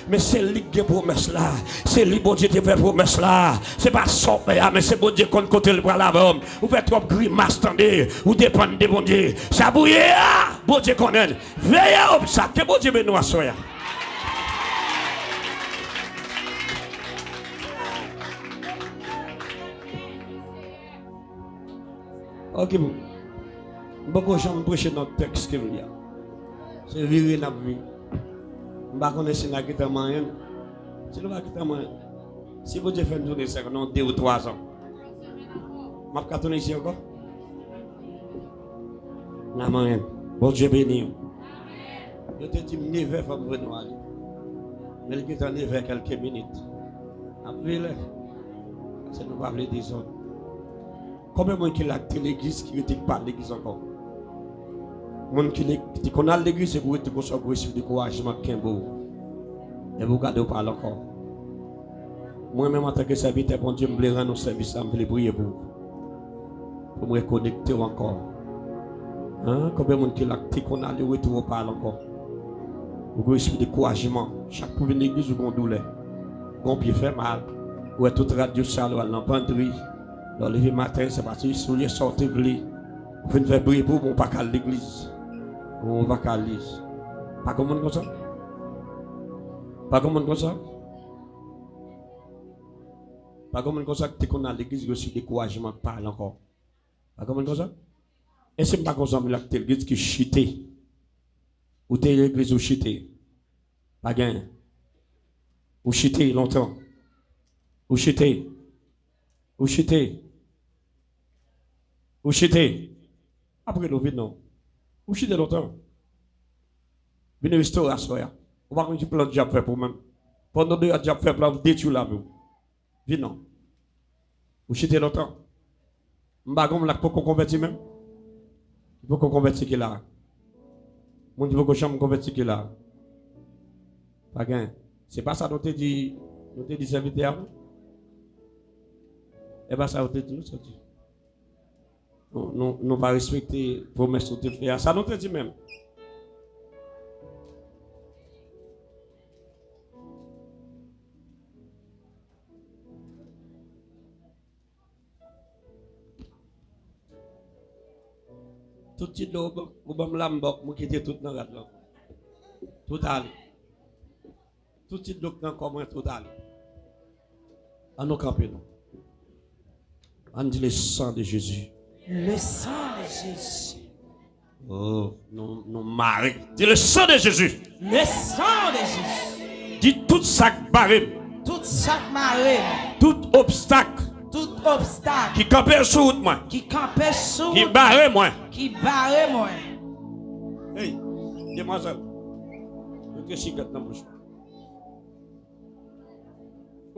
Men se li k gen pwomès la. Se li Bondye te fè pwomès la. Se pa sa w fè a, men se Bondye konn kote l pral avè w. Ou fè twòp grimas, tande. Ou depann de Bondye. Sa pou ye a, Bondye konnen l. Veye obstak. Ke Bondye beni w aswè a. Ok, bon. M poko janm preche nan tèks ke m li a. Se vire n ap vire. M pa konnen si n a gentan manyen. Si nou pa gentan manyen, si Bondye fè m tounen sèk nan de ou twa zan, m ap ka tounen isi ankò? N a manyen. Bondye beni w. Yo te di m nevè fò m vre nou ale. Men l gentan nevè kèlke minit. N ap veye lè. Paske nou pa vle dezòd. Konbyen moun ki la ki te legliz ki rete ki pa al legliz ankò? Moun ki le- ki te konn al legliz, se pou rete konsa, pou resevwa dekourajman, kenbe w. Epi w gade w pa al ankò. Mwen menm, antanke sèvitè Bondye, m vle rann ou sèvis la, m vle priye pou ou. Pou m rekonekte w ankò. Hein? Konbyen moun ki la ki te konn ale, ou rete ou pa al ankò? Ou gen espri dekourajman. Chak pou vin legliz, ou gen doulè. Gen pye fè mal. Ou wè tout rad yo sal, ou al nan pandri. Lè w leve maten, se pa ti soulye sa w te vle. Ou fin fè bri pou ou, bon, ou pa ka al legliz. Bon, ou pa ka al legliz. Pa gen moun konsa? Pa gen moun konsa? Pa gen moun konsa ki te konn al legliz, resevwa dekourajman, pa al ankò? Pa gen moun konsa? Èske m pa gen yon zanmi la ki te legliz ki chite? Ou te legliz, ou chite? Pa gen. Ou chite lontan. Ou chite. Ou chite. Ou chite. Apre nou vin non. Ou chite lontan. Vin restore aswè a. Ou pa konn ki plan dyab fè pou ou menm. Pandan de dyab fè plan pou detwi lavi w. Vin non. Ou chite lontan. M pa gen moun la k poko konvèti menm. Ki poko konvèti ki la. Moun ki poko janm konvèti ki la. Pa gen. Se pa sa nou te di, nou te di sèvitè a, non? E pa sa nou te di, nou sòti. Nou, nou, nou pa respekte pwomès nou te fè a. Sa nou te di menm? Tout ti dlo ou ban m la, m ba w, mwen kite tout nan rad lan. Tout ale. Tout ti dlo k nan kò mwen, tout ale. Ann nou kanpe non. Ann di, le sang de Jésus. Le sang de Jésus. Oh, nou, nou mare. Di le sang de Jésus. Le sang de Jésus. Di tout sa k bare m. Tout sa k bare m. Tout obstak. Tout obstak. Ki kanpe sou wout mwen. Ki kanpe sou wout mwen. Ki bare mwen. Ki bare mwen. Hey, demwazèl. Mete siklèt nan bouch ou.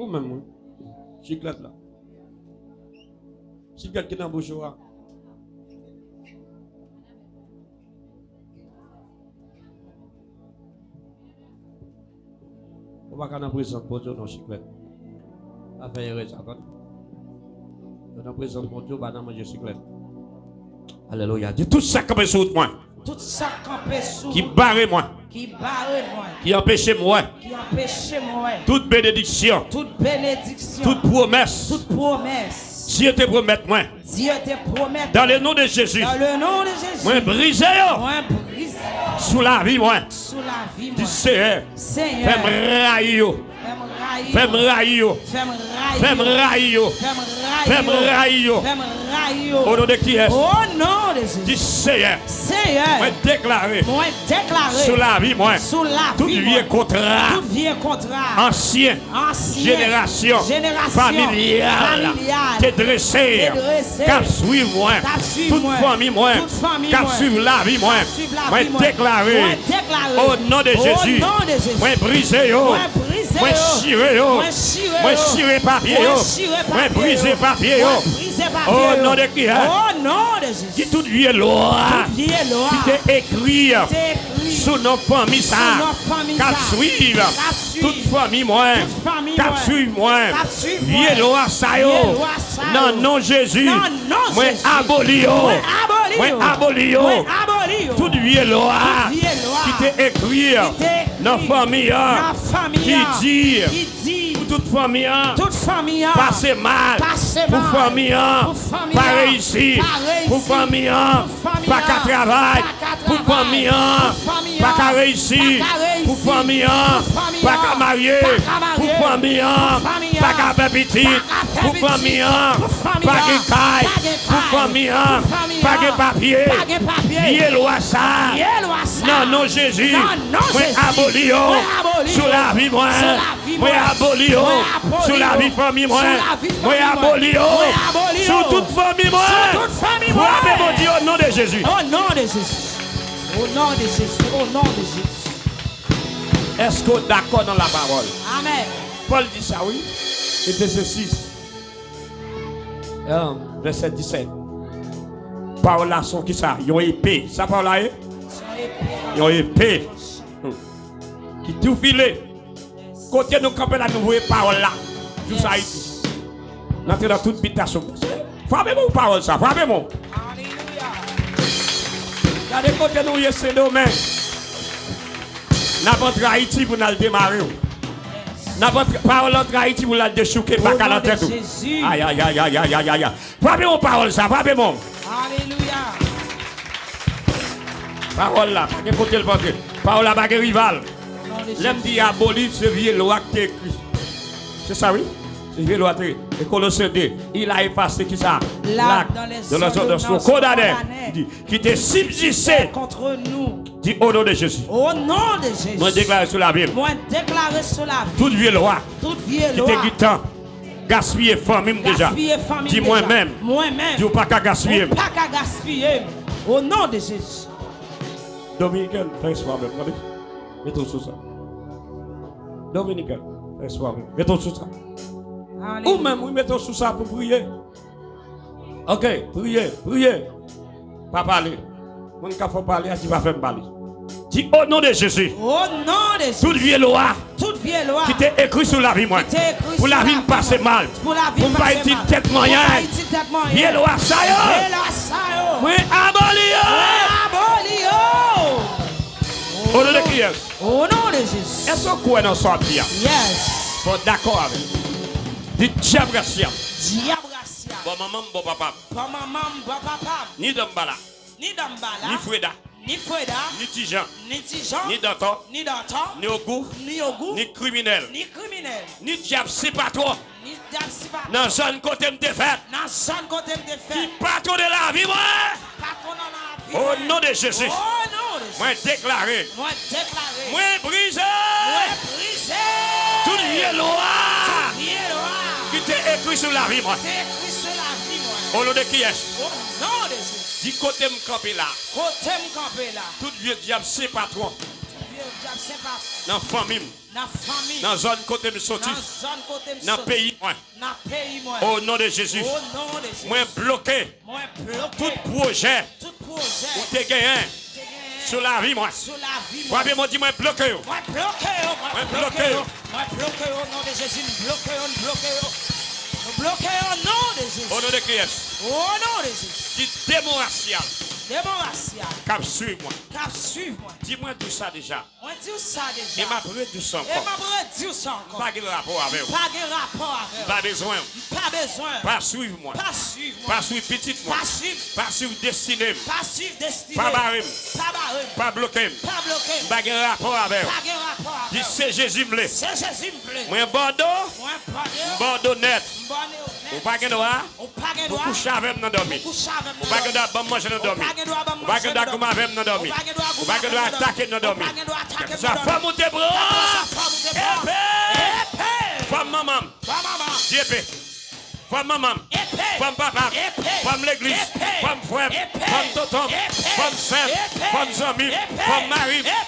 Ou menm, wi. Siklèt la. Siklèt ki nan bouch ou a. Ou pa ka nan prezans Bondye, non, siklèt. Pa fè erè sa, tande. Ou nan prezans Bondye, ou pa nan manje siklèt. Alelouya. Di tout sa k kanpe sou wout mwen. Tout sa k kanpe sou wout mwen. Ki bare mwen. Ki bare mwen. Ki anpeche m wè. Ki anpeche m wè. Tout benediksyon. Tout benediksyon. Tout pwomès. Tout pwomès. Dye te pwomèt mwen. Dye te pwomèt mwen. Dans le nom de Jésus. Dans le nom de Jésus. Mwen brize yo. Mwen brize yo. Sou lavi mwen. Sou lavi mwen. Di Seyè. Seyè. Fè m rayi yo. Fè m rayi yo. Fè m rayi yo. Fè m rayi yo. Fè m rayi yo. Fè m rayi yo. Fè m rayi yo. O non de kiyès? O non de Jezi. Di Seyè. Seyè. Mwen deklare. Mwen deklare. Sou lavi mwen. Sou lavi mwen. Tout vye kontra. Tout vye kontra. Ansyen. Ansyen. Jenerasyon. Jenerasyon. Familyal. Familyal. Te drese. Te drese. K ap swiv mwen. K ap swiv mwen. Tout fanmi mwen. Tout fanmi mwen. K ap swiv lavi mwen. K ap swiv lavi mwen. Mwen deklare. Mwen deklare. O non de Jezi. O non de Jezi. Mwen brize yo. Mwen brize yo. Mwen chire yo. Mwen chire yo. Mwen chire papye yo. Mwen chire papye yo. Mwen brize papye yo. Mwen brize papye yo. O non de kiyès? O non de Jezi. Di tout vye lwa. Tout vye lwa. Ki te ekri. Ki te ekri. Sou non fanmi sa. Sou non fanmi sa. K ap swiv. K ap swiv. Tout fanmi mwen. Tout fanmi mwen. K ap swiv mwen. K ap swiv mwen. Vye lwa sa yo. Vye lwa sa yo. Nan non Jezi. Nan non Jezi. Mwen aboli yo. Mwen aboli yo. Mwen aboli yo. Mwen aboli yo. Tout vye lwa. Tout vye lwa. Ki te ekri. Ki te ekri. Nan fanmi an. Nan fanmi an. Ki di. Ki di. Pou tout fanmi an. Tout fanmi an. Pase mal. Pase mal. Pou fanmi an. Pou fanmi an. Pa reyisi. Pa reyisi. Pou fanmi an. Pou fanmi an. Pa ka travay. Pa ka travay. Pou fanmi an. Pou fanmi an. Pa ka reyisi. Pa ka reyisi. Pou fanmi an. Pou fanmi an. Pa ka marye. Pa ka marye. Pou fanmi an. Pou fanmi an. Pa ka fè pitit. Pa ka fè pitit. Pou fanmi an. Pou fanmi an. Pa gen kay. Pa gen kay. Pou fanmi an. Pou fanmi an. Pa gen papye. Pa gen papye. Vye lwa sa. Vye lwa sa. Nan non Jezi. Nan non Jezi. Mwen aboli yo. Mwen aboli yo. Sou lavi mwen. Sou lavi mwen. Mwen aboli yo. Mwen aboli yo. Sou lavi fanmi mwen. Sou lavi fanmi mwen. Mwen aboli yo. Mwen aboli yo. Sou tout fanmi mwen. Sou tout fanmi mwen. Frape Bondye o non de Jezi. O non de Jezi. O non de Jezi. O non de Jezi. Èske w dakò nan lapawòl? Amèn. Pòl di sa, wi. Efesyen sis. Vèsè disèt. Pawòl la se yon kisa? Yon epe. Sa pawòl la ye? Se yon epe. Yon epe. Hmm. Ki tou file. Kote nou kanpe la, nou voye pawòl la. Jous Ayiti. N antre nan tout bitasyon. Frape bon pawòl sa. Frape bon. Alelouya. Gade kote nou ye, Sendomeng. N ap antre Ayiti pou n al demare w. N ap antre, pawòl antre Ayiti pou l al dechouke baka nan tèt ou. O non de Jezi. Ay, ay, ay. Frape yon pawòl sa, frape bon. Alelouya. Pawòl la, pa gen kote l pa antre. Pawòl la pa gen rival. O non de Jezi. Lè m di aboli, se vye lwa k te ekri. Se sa wi. Se vye lwa te. E Kolosyen de, il a effacé kisa? L'acte dans les ordonnances condamnées. Li di, ki te sibsiste kont nou. Di, o non de Jezi. O non de Jezi. Mwen deklare sou lavi m. Mwen deklare sou lavi m. Tout vye lwa. Tout vye lwa. Ki te gentan gaspiye fanmi m deja. Gaspiye fanmi m deja. Di mwen menm. Mwen menm. Di ou pa ka gaspiye m. Ou pa ka gaspiye m. O non de Jezi. Dominiken, fè espwa menm, tande. Mete w sou sa. Dominiken, fè espwa menm. Mete w sou sa. Alelouya. Ou menm, wi, mete w sou sa pou priye. Ok, priye, priye. Pa pale. Moun k ap fè w pale a, di pa fè m pale. Di, o non de Jezi. O non de Jezi. Tout vye lwa. Tout vye lwa. Ki te ekri sou lavi mwen. Ki te ekri sou lavi mwen. Pou lavi m pase mal. Pou lavi m pase mal. Pou m pa itil tèt mwen anyen. Pou m pa itil tèt mwen anyen. Vye lwa sa yo. Vye lwa sa yo. Mwen aboli yo. Mwen aboli yo. O non de kiyès? O non de Jezi. Èske w kwè nan sa w ap di a? Yes. Fò w dakò avè m. Di dyab rasyal. Dyab rasyal. Bò manman m, bò papa m. Bò manman m, bò papa m. Ni Danmbala. Ni Danmbala. Ni Freda. Ni Freda. Ni Tijan. Ni Tijan. Ni Dantò. Ni Dantò. Ni Ogou. Ni Ogou. Ni kriminèl. Ni kriminèl. Ni dyab Sipatwo. Ni dyab Sipatwo. Nan zòn kote m te fèt. Nan zòn kote m te fèt. Ki patwone lavi mwen. Patwone lavi O non de Jezi, mwen deklare, mwen brize tout vye lwa ki te ekri sou lavi mwen. O non de kiyès? Di kote m kanpe la. Tout vye dyab se patwon. Nan fanmi m. Nan zòn kote m soti. Nan peyi mwen. O non de Jezi. Mwen bloke tout pwojè ou te genyen sou lavi mwen. Frape men w, di, mwen bloke yo. Mwen bloke yo. Mwen bloke yo. Mwen bloke yo o non de Jezi. M bloke yo. M bloke yo. M bloke yo o non de Jezi. O non de kiyès? O non de Jezi. Di demon rasyal k ap swiv mwen. Di mwen tou sa deja. Mwen di w sa deja. E m ap redi w sa ankò. E m ap redi w sa ankò. M pa gen rapò avè w. M pa gen rapò avè w. M pa bezwen w. M pa bezwen w. Pa swiv mwen. Pa swiv mwen. Pa swiv pitit mwen. Pa swiv. Pa swiv destine m. Pa swiv destine m. Pa bare m. Pa bare m. Pa bloke m. Pa bloke m. M pa gen rapò avè w. M pa gen rapò avè w. Di se Jezi m vle. Se Jezi m vle. Mwen bòdo. Mwen bòdo. M bòdo nèt. M bòdo nèt. Ou pa gen dwa. Ou pa gen dwa. Pou kouche avè m nan dòmi. Pou kouche avè m nan dòmi. Ou pa gen dwa ban m manje nan dòmi. Ou pa gen dwa ban m manje nan dòmi. Ou pa gen dwa ban m manje nan dòmi. Ou pa gen dwa goumen avè m nan dòmi. Ou pa gen dwa atake m nan dòmi. Ou pa gen dwa goumen avè m nan dòmi. Kèlkeswa fòm ou te pran. Kèlkeswa fòm ou te pran. Epe. Epe. Fòm manman m. Fòm manman m. Di epe. Fòm manman m. Epe. Fòm papa m. Epe. Fòm legliz. Epe. Fòm frè m. Epe. Fòm tonton m. Epe. Fòm sè m. Epe. Fòm zanmi m. Epe. Fòm mari m. Epe.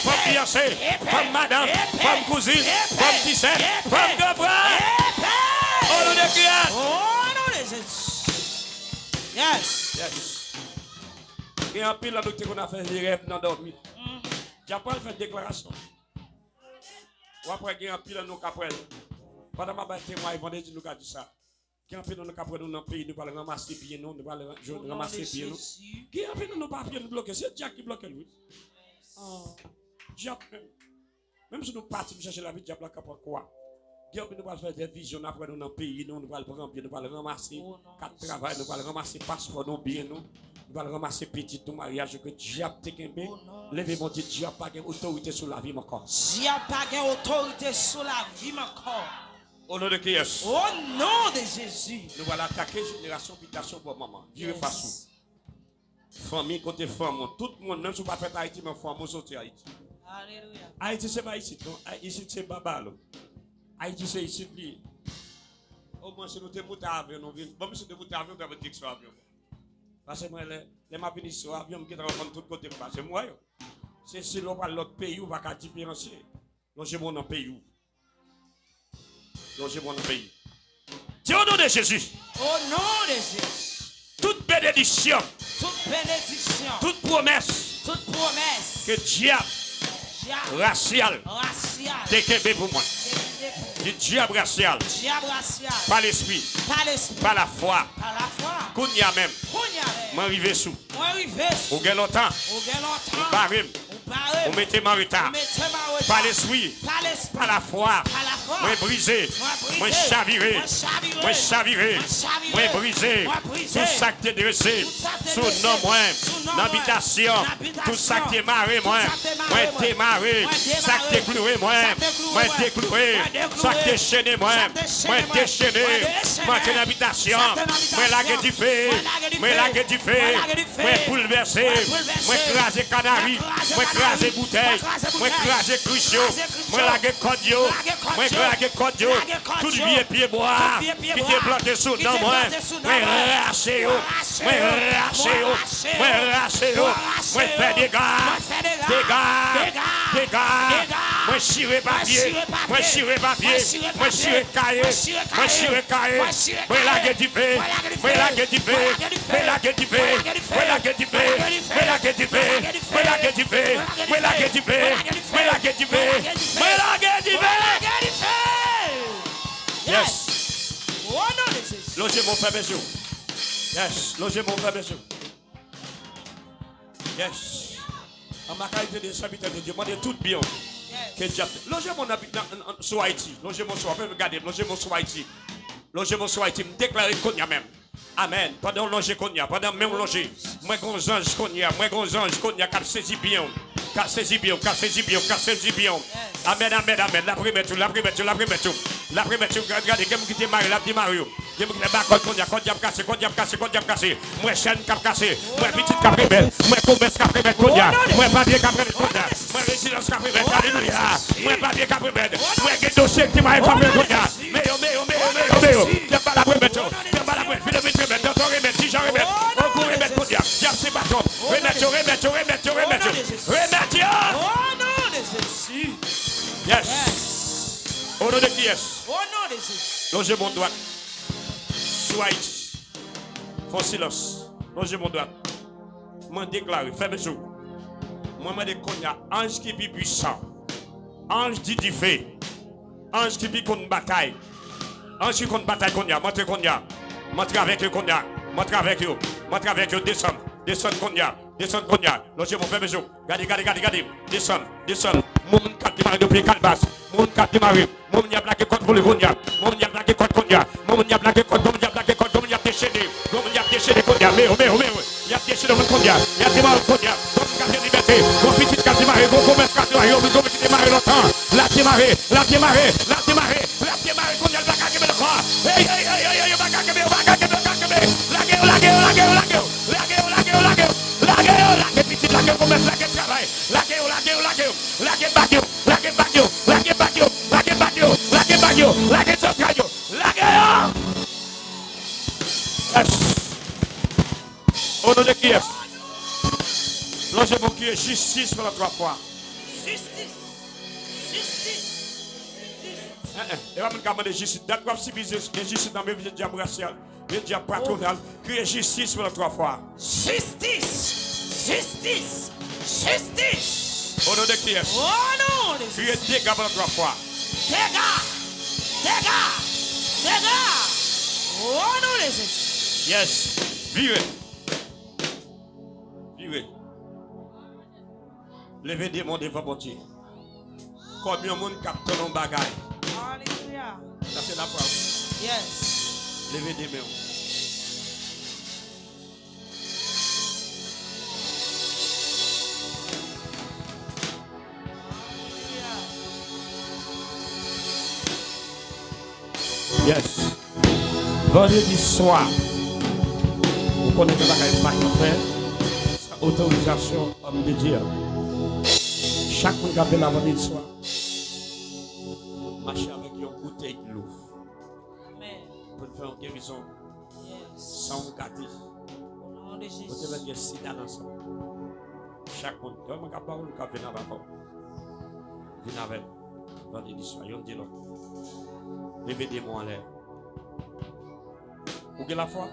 Fòm fiyanse. Epe. Fòm madanm. Epe. Fòm kouzin. Epe. Fòm ti sè. Epe. Fòm gran frè. Epe. O non de kiyès? O non de Jezi. Yes. Yes. Gen anpil nan nou ki te konn ap fè vye rèv nan dòmi. Dyab pral fè deklarasyon. W ap wè gen anpil nan nou k ap wè l. Pandan m ap bay temwayaj vandredi, nou ka di sa. Gen anpil nan nou k ap wè nou nan peyi, nou pral ranmase byen nou, nou pral ran-, jwenn ranmase byen nou. Gen anpil nan nou papye nou bloke, se dyab ki bloke l wi. Dyab menm. Menm si nou pati pou chache lavi, dyab la k ap pran kwa. Gen anpil nou pral fè de vizyon, n ap wè nou nan peyi nou, nou pral pran byen, nou pral ranmase kat travay, nou pral ranmase paspò nou, byen nou, nou pral ranmase pitit nou, maryaj nou ke dyab te kenbe. Leve men w, di dyab pa gen otorite sou lavi m ankò. Dyab pa gen otorite sou lavi m ankò. O non de kiyès? O non de Jezi. Nou pral atake jenerasyon bitasyon bò manman. Vire fas ou. Fanmi kote fanm ou. Tout moun, menm si w pa fèt Ayiti, men fanm ou soti Ayiti. Alelouya. Ayiti se pa isit, non. Ay-, isit se Babalo. Ayiti se isit li ye. Omwen si nou te moute avyon, nou vin. Bon, misye te moute avyon, gade direksyon avyon. Paske mwen, lè, lè m ap vin isit sou avyon, m gentan konn tout kote m pase. M wè yo. Se si lè w pral lòt peyi, ou pa ka diferansye. Lonje men w nan peyi w. Lonje men w nan peyi. Di, o non de Jezi. O non de Jezi. Tout benediksyon. Tout benediksyon. Tout pwomès. Tout pwomès. Ke dyab. Dyab. Rasyal. Rasyal. Te kenbe pou mwen. Te kenbe pou mwen. Di dyab rasyal. Dyab rasyal. Pa lespri. Pa lespri. Pa lafwa. Pa lafwa. Kounye a menm. Kounye a menm. Mwen rive sou. Mwen rive sou. Ou gen lontan. Ou gen lontan. Ou bare m. Ou bare m. Ou mete m an reta. Ou mete m an reta. Pa lespri. Pa lespri. Pa lafwa. Pa lafwa. Mwen brize. Mwen brize. Mwen chavire. Mwen chavire. Mwen chavire. Mwen chavire. Mwen brize. Mwen brize. Tout sa k te drese. Tout sa k te drese. Sou non mwen. Sou non mwen. Nan bitasyon. Nan bitasyon. Tout sa k te mare mwen. Tout sa k te mare mwen. Mwen demare. Sa k te kloure mwen. Sa k te kloure mwen. Mwen dekloure. Mwen dekloure. Sa k te chene mwen. Sa k te chene mwen. Mwen dechene. Mwen dechene. Mwen antre nan bitasyon. Sa k te nan bitasyon. Mwen lage dife. Mwen lage dife. Mwen lage dife. Mwen boulvèse. Mwen boulvèse. Mwen kraze kanari. Mwen kraze kanari. Mwen kraze boutèy. Mwen kraze boutèy. Mwen kraze krich yo. Kraze krich yo. Mwen lage kòd yo. Lage kòd yo. Mwen lage kòd yo. Lage kòd yo. Tout vye pyebwa ki te plante sou non mwen. Tout vye pyebwa ki te plante sou non mwen. Mwen rache yo. Mwen rache yo. Mwen rache yo. Mwen rache yo. Mwen rache yo. Mwen fè dega. Mwen fè dega. Dega. Dega. Dega. Mwen chire papye. Mwen chire papye. Mwen chire papye. Mwen chire kaye. Mwen chire kaye. Mwen chire kaye. Mwen chire kaye. Mwen lage dife. Mwen lage dife. Mwen lage dife. Mwen lage dife. Mwen lage dife. Mwen lage dife. Mwen lage dife. Mwen lage dife. Mwen lage dife. Mwen lage dife. Mwen lage dife. Yes. O non de Jezi. Lonje men w, fèmen je w. Yes. Lonje men w, fèmen je w. Yes. An ma kalite de sèvitè de Dye, mande tout byen w. Yes. Ke dyab. Lonje men w nan, nan, nan, sou Ayiti. Lonje men w sou, fè m gade, lonje men w sou Ayiti. Lonje men w sou Ayiti. M deklare kounye a menm. Amèn. Pandan w lonje kounye a, pandan men w lonje, mwen gon zanj kounye a, mwen gon zanj kounye a k ap sezi byen w, k ap sezi byen w, k ap sezi byen w, k ap sezi byen w. Amèn, amèn, amèn. L ap remèt ou, l ap remèt ou, l ap remèt ou. L ap remèt yo, gade, gade, gen moun ki te mare, l ap demare yo. Gen moun ki te ba kòd kounye a, kòd y ap kase, kòd y ap kase, kòd y ap kase. M wè chèn k ap kase, m wè pitit k ap remèt, m wè komès k ap remèt kounye a, m wè papye k ap remèt kounye a, m wè rezidans k ap remèt, alelouya. M wè papye k ap remèt, m wè gen dosye ki te mare k ap remèt kounye a. Men yo, men yo, men yo, men yo, men yo. Pye ba l ap remèt yo, pye ba l ap remèt, Filomèn remèt, Danton remèt, Tijan remèt, Ogou remèt kounye a. Y ap se baton, remèt yo, remèt yo, remèt yo, remèt yo. Remèt yo. Yes. O non de kiyès? O non de Jezi. Lonje men w dwat sou Ayiti. Fè yon silans. Lonje men w dwat. Mwen deklare, fèmen je w. Mwen mande kounye a, anj ki pi pwisan, anj di dife, anj ki pi konn batay, anj ki konn batay kounye a, m antre kounye a, m antre avèk yo kounye a, m antre avèk yo, m antre avèk yo, desann, desann kounye a, desann kounye a, lonje men w, fèmen je w. Gade, gade, gade, gade. Desann, desann. Moun k ap demare depi Kalbas. Moun k ap demare. Moun y ap lage kòd pou li kounye a. Moun y ap lage kòd kounye a. Moun y ap lage kòd, moun y ap lage kòd, moun y ap dechene. Moun y ap dechene kounye a. Men yo, men yo, men yo. Y ap dechene moun kounye a. Y ap demare kounye a. Moun k ap gen libète. Moun pitit k ap demare. Moun komès k ap demare. Moun ki demare lontan. L ap demare. L ap demare. L ap demare. L ap demare kounye a. L pa ka kenbe l ankò. Ey, ey, ey, ey, ey, yo pa ka kenbe, yo pa ka kenbe, yo pa ka kenbe. Lage yo, lage yo, lage yo, lage yo. Lage yo, lage yo, lage yo. Lage yo, lage pitit, lage komès, lage travay. Lage yo, lage yo, lage yo. Lage bag yo, lage bag yo, lage bag yo, lage bag yo, lage bag yo, lage zantray yo. Lage yo. Yes. O non de kiyès? Lonje men w, kriye jistis pandan twa fwa. Jistis. Jistis. Jistis. Eh, eh, e pa moun k ap mande jistis. Dat w ap sibi enjistis nan men, vye dyab rasyal, vye dyab patwonal, kriye jistis pandan twa fwa. Jistis! Jistis! Jistis! O non de kiyès? O non de Jezi. Kriye dega pandan twa fwa. Dega! Dega! Dega! O non de Jezi. Yes. Vire. Vire. Leve de men w devan Bondye. Kòm yon moun k ap tann yon bagay. Alelouya. Sa se lafwa w. Yes. Leve de men w. Alelouya. Yes. Vandredi swa, ou konnen gen bagay m pa ka fè san otorizasyon òm de Dye a. Chak moun k ap vin la vandredi swa, mache avèk yon boutèy dlo. Amèn. Pou n fè yon gerizon. Yes. San w gate. O non de Jezi. Kote lòt gen sida nan san w. Chak moun. Lè mwen k ap ba w, ou k ap vin anba kò m. Vin avè m. Vandredi swa, youn di lòt. Leve de men w anlè. Ou gen lafwa?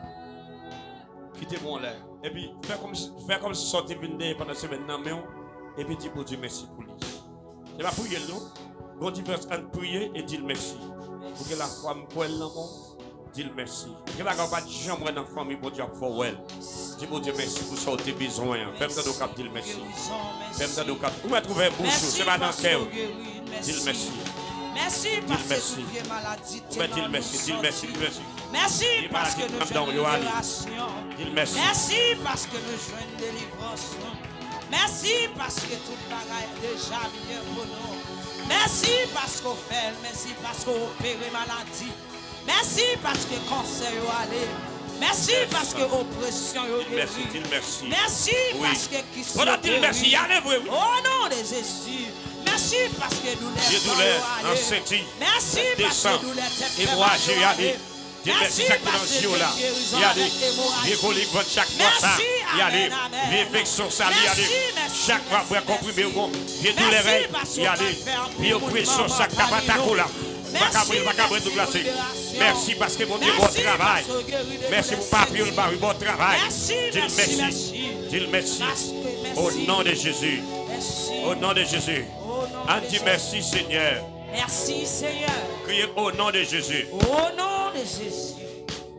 Kite men w anlè. Epi, fè kòmsi, fè kòmsi sa w te vin dèyè pandan semèn nan men w. Epi di Bondye mèsi pou li. Se pa priye l non. Gon diferans ant priye e di l mèsi. Ou gen lafwa, m kwè l nan men w. Di l mèsi. Gen bagay ou pa t janm wè nan fanmi, Bondye ap fè w wè l. Di Bondye mèsi pou sa w te bezwen an. Fè m tande w k ap di l mèsi. Fè m tande w k ap, ou mèt ouvè bouch ou, se pa nan kè w. Di l mèsi. Di l mèsi. Ou mèt di l mèsi, di l mèsi, di l mèsi. Mèsi paske nou jwenn liberasyon. Di l mèsi. Mèsi paske nou jwenn delivrans. Mèsi paske tout bagay deja byen pou nou. Mèsi paske w fè l. Mèsi paske w opere maladi. Mèsi paske kansè yo ale. Mèsi paske opresyon yo geri. Mèsi paske kis yo geri. O non de Jezi. Mèsi paske doulè san yo ale. Mèsi paske doulè tèt fè mal yo ale. Mèsi paske gen gerizon avèk emoraji. Mèsi, amèn, amèn. Mèsi, mèsi, mèsi. Chak fwa w pran konprime, ou gon vye doulè rèy, y ale. Vye opresyon, sa k t ap atake w la. Ou pa ka pran, ou pa ka pran tout glase. Mèsi paske Bondye bon travay. Mèsi pou papye w, l ba wi bon travay. Di l mèsi. Di l mèsi. O non de Jezi. O non de Jezi. Ann di mèsi, Senyè. Mèsi, Senyè. Kriye, o non de Jezi. O non de Jezi.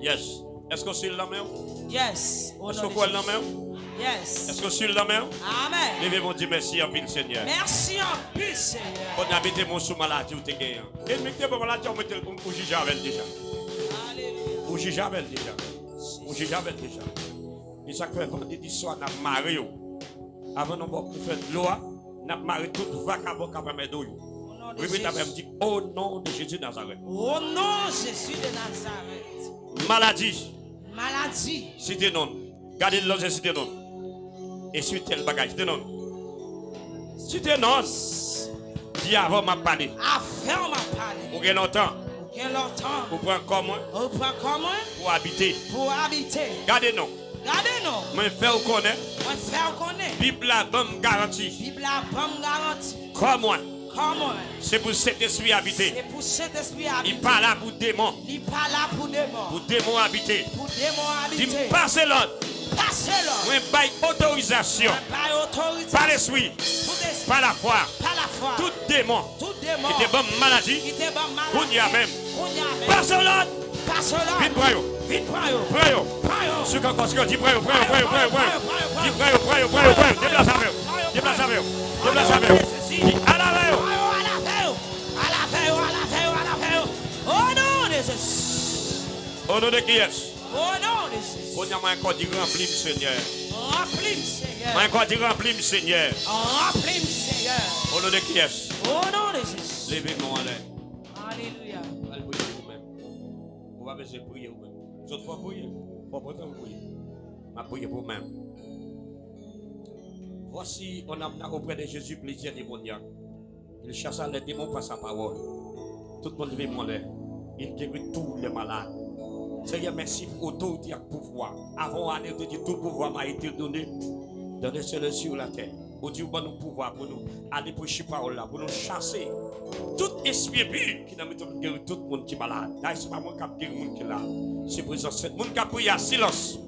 Yes. Èske w swiv l nan men w? Yes. Èske w kwè l nan men w? Yes. Èske w swiv l nan men w? Amèn. Leve men w, di mèsi anpil, Senyè. Mèsi anpil, Senyè. Kounye a, mete men w sou maladi w te genyen an. Ènmi ki te ba w maladi a, ou mete l, ou, ou jije avè l deja. Alelouya. Ou jije avè l deja. Ou jije avè l deja. E sa k fè vandredi swa n ap mare yo. Avan nou ba w kouvèt dlo a, n ap mare tout vakabon k ap anmède w yo. Repete apre m, di, "O non de Jezi Nazarèt." Au nom de Jésus de Nazareth. Maladi. Maladie. Site non. Gade lòt, site non. Eswi tèl bagay, site non. Site non. Di, "Avan m ap pale." Avan m ap pale. Ou gen lontan. Ou gen lontan. Ou pran kò mwen. Ou pran kò mwen. Pou abite. Pou abite. Gade non. Gade non. Mwen fè w konnen. Mwen fè w konnen. Bib la ban m garanti. Bib la ban m garanti. Kò mwen. Kò mwen. Se pou Sentespri abite. Se pou Sentespri abite. Li pa la pou demon. Li pa la pou demon. Pou demon abite. Pou demon abite. Di m, "Pase lòd." Pase lòd. Mwen bay otorizasyon. Mwen bay otorizasyon. Pa lespri. Pou lespri. Pa lafwa. Pa lafwa. Tout demon. Tout demon. Ki te ban m maladi. Ki te ban m maladi. Kounye a menm. Kounye a menm. Pase lòd. Pase lòd. Vin pran yo. Vin pran yo. Pran yo. Pran yo. Sou kan kòs yo, di, "Pran yo, pran yo, pran yo, pran yo, pran yo." Di, "Pran yo, pran yo, pran yo, pran yo." Deplase avè yo. Deplase avè yo. Deplase avè yo. Di, "Al avè yo." Pran yo, al avè yo. Al avè yo, al avè yo, al avè yo. O non de Jezi. O non de kiyès? O non de Jezi. Kounye a mwen ankò di, "Ranpli m, Senyè." Ranpli m, Senyè. Mwen ankò di, "Ranpli m, Senyè." Ranpli m, Senyè. O non de kiyès? O non de Jezi. Leve men w anlè. Alelouya. Al priye pou mwen. Ou pa bezwen priye ou menm. Zòt fò priye. Fò pran tan pou priye. M ap priye pou mwen. Voici, on amena auprès de Jésus plusieurs démoniaques. Il chassa les démons par sa parole. Tout moun leve men w anlè. Il guérit tous les malades. Senyè, mèsi pou otorite ak pouvwa. Avan w ale, ou te di, "Tout pouvoir m'a été donné dans les cieux et sur la terre." Ou di ou ban nou pouvwa pou nou ale preche pawòl la, pou nou chase tout espri enpi ki nan mitan nou, geri tout moun ki malad. Dayè se pa mwen k ap geri moun ki la. Se prezans Sent, moun k ap priye a silans.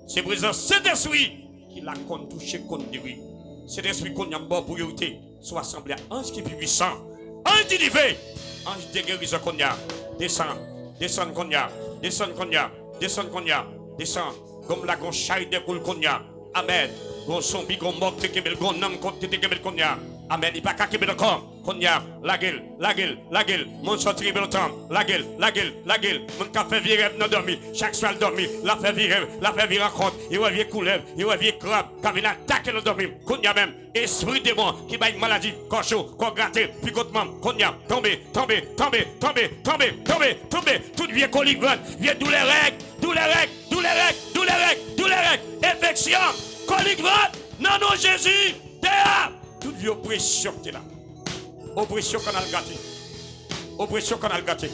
Se prezans Sentespri ki la konn touche, konn geri. Sentespri, kounye a m ba w priyorite sou asanble a. Anj ki pi pwisan, anj di live, anj de gerizon kounye a. Desann, desann kounye a, desann kounye a, desann kounye a, desann. Gonm la gon chay dekoul kounye a. Amèn. Gon zonbi, gon mò ki te kenbe l, gon nanm ki te kenbe l kounye a. Amèn. Li pa ka kenbe l ankò. Kounye a, lage l, lage l, lage l. Moun sòti rive lontan. Lage l, lage l, lage l. Moun k ap fè vye rèv nan dòmi. Chak swa l dòmi, l ap fè vye rèv, l ap fè vye rankont. Li wè vye koulèv, li wè vye krab k ap vin atake l nan dòmi. Kounye a menm, espri demon ki bay maladi, kò cho, kò grate, pikotman, kounye a, tonbe, tonbe, tonbe. Tout vye kolik vant, vye doulè règ, doulè règ, doulè règ, doulè règ, doulè règ. Enfeksyon, kolik vant, nan non Jezi, deyò. Tout vye opresyon ki te la. Opresyon kanal grate. Opresyon kanal grate.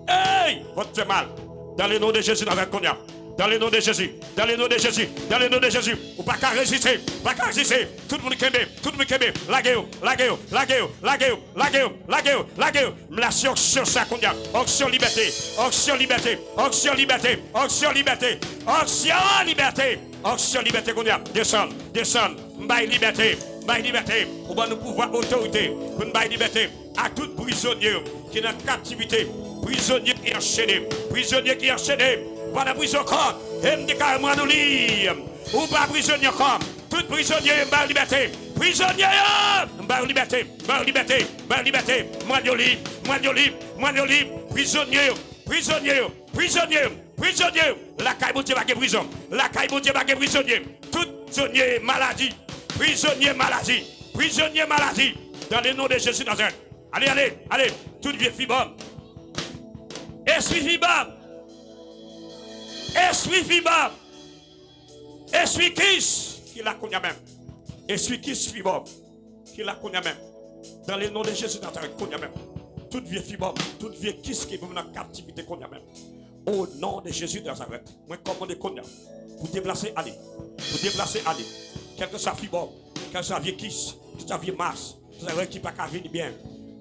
Ey, vant fè mal. Dans le nom de Jésus Nazareth kounye a. Dans le nom de Jésus. Dans le nom de Jésus. Dans le nom de Jésus. Ou pa ka reziste. Ou pa ka reziste. Tout moun kenbe. Tout moun kenbe. Lage yo. Lage yo. Lage yo. Lage yo. Lage yo. Lage yo. Lage yo. M lase onksyon sa kounye a. Onksyon libète. Onksyon libète. Onksyon libète. Onksyon libète. Onksyon libète. Onksyon libète kounye a. Desann. Desann. M bay libète. M bay libète. Ou ban nou pouvwa, otorite pou n bay libète a tout prizonye yo ki nan kaptivite. Prizonye ki anchene. Prizonye ki anchene. Ou pa nan prizon ankò. E m deklare mwen nou lib. Ou pa prizonye ankò. Tout prizonye yo, m ba yo libète. Prizonye yo, m ba yo libète. M ba yo libète. M ba yo libète. M rann yo lib. M rann yo lib. M rann yo lib. Prizonye yo. Prizonye yo. Prizonye yo. Prizonye yo. Lakay Bondye pa gen prizon. Lakay Bondye pa gen prizonye. Tout prizonye maladi. Prizonye maladi. Prizonye maladi. Dans le nom de Jésus Nazareth. Ale, ale, ale. Tout vye fibòm. Espri fibòm. Espri fibòm. Espri kis ki la kounye a menm. Espri kis fibòm ki la kounye a menm. Dans le nom de Jésus Nazareth, kounye a menm. Tout vye fibòm, tout vye kis ki pou nan kaptivite kounye a menm. O non de Jezi Nazarèt, mwen kòmande kounye a pou deplase ale. Pou deplase ale. Kèlkeswa fibòm, kèlkeswa vye kis, kèlkeswa vye mas, kèlkeswa règ ki pa ka vini byen.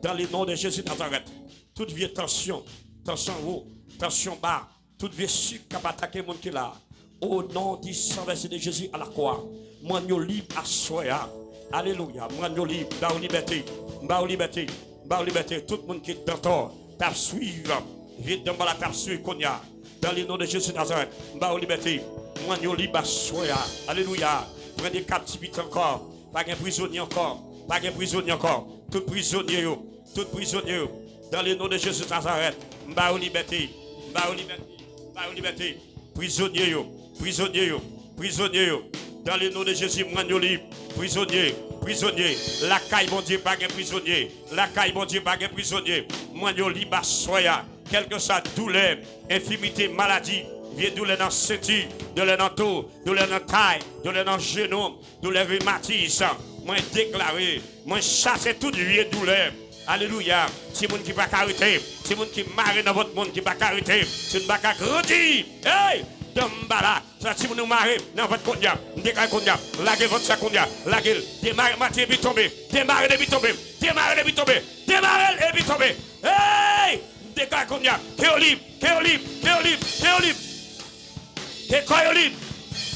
Dans le nom de Jésus Nazareth, tout vye tansyon, tansyon wo, tansyon ba, tout vye sik k ap atake moun ki la. O non di san vèse de Jezi a la kwa, m rann yo lib aswè a. Alelouya, m rann yo lib, m ba yo libète, m ba yo libète, m ba yo libète. Tout moun ki t antò t ap swiv, vye danm la t ap swiv kounye a. Dans le nom de Jésus Nazareth, m ba yo libète, m rann yo lib aswè a. Alelouya, pran de kaptivite ankò, pa gen prizonye ankò, pa gen prizonye ankò. Tout prizonye yo, tout prizonye yo, dans le nom de Jésus Nazareth, m ba yo libète, m ba yo libète, m ba yo libète. Prizonye yo, prizonye yo, prizonye yo. Dans le nom de Jésus, m rann yo lib. Prizonye, prizonye. Lakay Bondye pa gen prizonye. Lakay Bondye pa gen prizonye. Mwen yo lib aswè a. Kèlkeswa doulè, enfimite, maladi, vye doulè nan senti, doulè nan do, doulè nan tay, doulè nan jenou, doulè rimatis, mwen deklare, mwen chase tout vye doulè. Alelouya. Timoun ki pa ka rete, timoun ki mare nan vant moun ki pa ka rete, timoun pa ka grandi. Hey! Danmbala, sa timoun ou mare nan vant kounye a, m deklare kounye a, lage vant sa kounye a, lage l, demare maten epi tonbe, demare l epi tonbe, demare l epi tonbe, demare l epi tonbe. Hey! M deklare kounye a, ke yo lib, ke yo lib, ke yo lib, ke yo lib. Ke kò yo lib.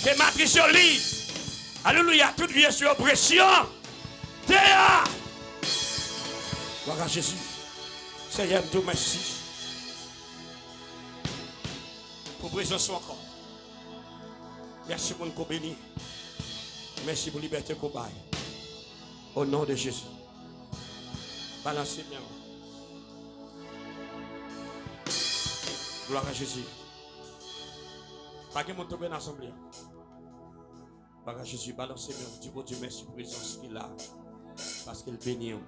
Ke matris yo lib. Alelouya. Tout vye sou opresyon. Deyò. Glwa a Jezi. Senyè, m di w mèsi pou prezans ou ankò. Mèsi pou moun ko beni. Mèsi pou libète ko bay. O non de Jezi. Balanse men w. Glwa a Jezi. Pa gen moun tonbe nan asanble a. Glwa a Jezi, balanse men w, di Bondye mèsi prezans ki la. Paske l beni w.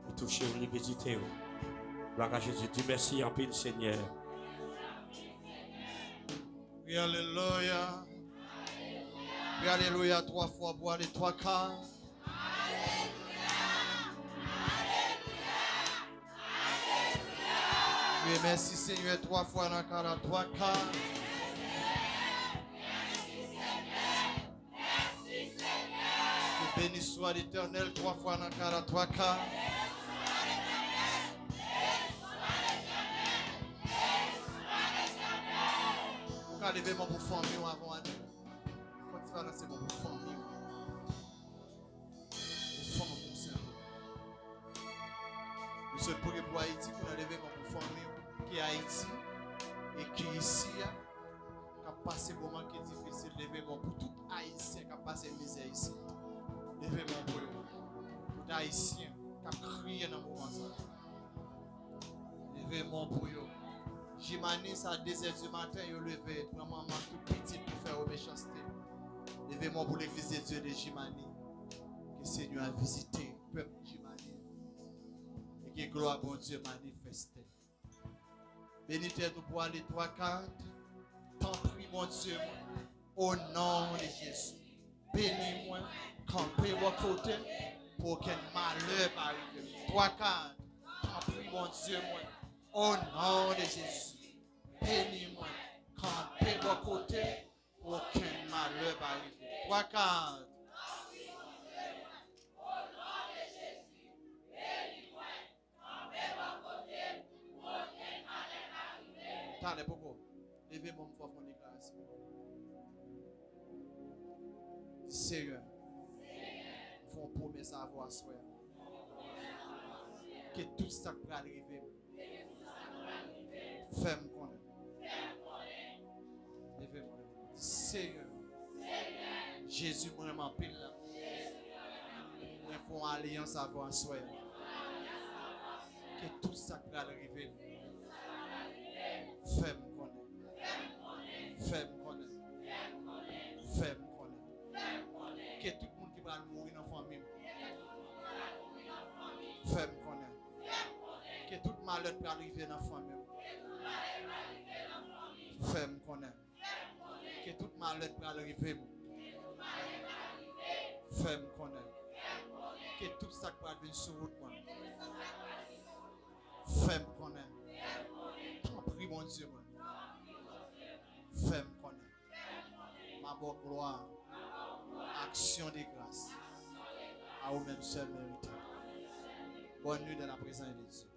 Li touche w, li vizite w. Glwa a Jezi, di mèsi anpil, Senyè. Wi, alelouya. Wi, alelouya, twa fwa pou ale twa ka. Wi, mèsi, Senyè, twa fwa nan ka la, twa ka. Ke beni swa Letènèl, twa fwa nan ka la, twa ka. Ou ka leve men w pou fanmi w avan w ale. Fò ti balanse men w pou fanmi w. Pou fanmi w sèlman. Nou sot priye pou Ayiti, pou n leve men w pou fanmi w ki Ayiti e ki isi a, k ap pase moman ki difisil. Leve men w pou tout Ayisyen k ap pase mizè isi. Leve men w pou yo. Tout Ayisyen k ap kriye nan moman sa a. Leve men w pou yo. Jimani, sa dezè di maten, yo leve, pran manman tout pitit pou fè yo mechanste. Leve men w pou legliz de Dye de Jimani. Ke Senyè a vizite pèp Jimani. E ke glwa Bondye manifeste. Beni tèt ou pou ale twa ka. Tanpri, Bondye mwen, o non de Jezi, beni mwen, kanpe bò kote m, pou okenn malè pa rive m. Twa ka. Tanpri, Bondye mwen, o non de Jezi, beni mwen, kanpe bò kote m, pou okenn malè pa rive m. Twa ka. Talè poko. Leve men w fò fè yon deklarasyon. Di, Senyè, m fè yon pwomès avè w aswè a. Ke tout sa k pral rive m, fè m konnen. Leve men w. Di, Senyè, Jezi, m renmen anpil la. Mwen fè yon alyans avè w aswè a. Ke tout sa k pral rive m, fè m konnen. Fè m konnen. Fè m konnen. Ke tout moun ki pral mouri nan fanmi m, fè m konnen. Ke tout malè k pral rive nan fanmi m, fè m konnen. Ke tout malè k pral rive m, fè m konnen. Ke tout sa k pral vin sou wout mwen, fè m konnen. Tanpri, Bondye mwen, fè m konnen. M a ba w glwa, aksyon de gras. A ou menm sèl merite. Bonne nuit dans la présence de Dieu.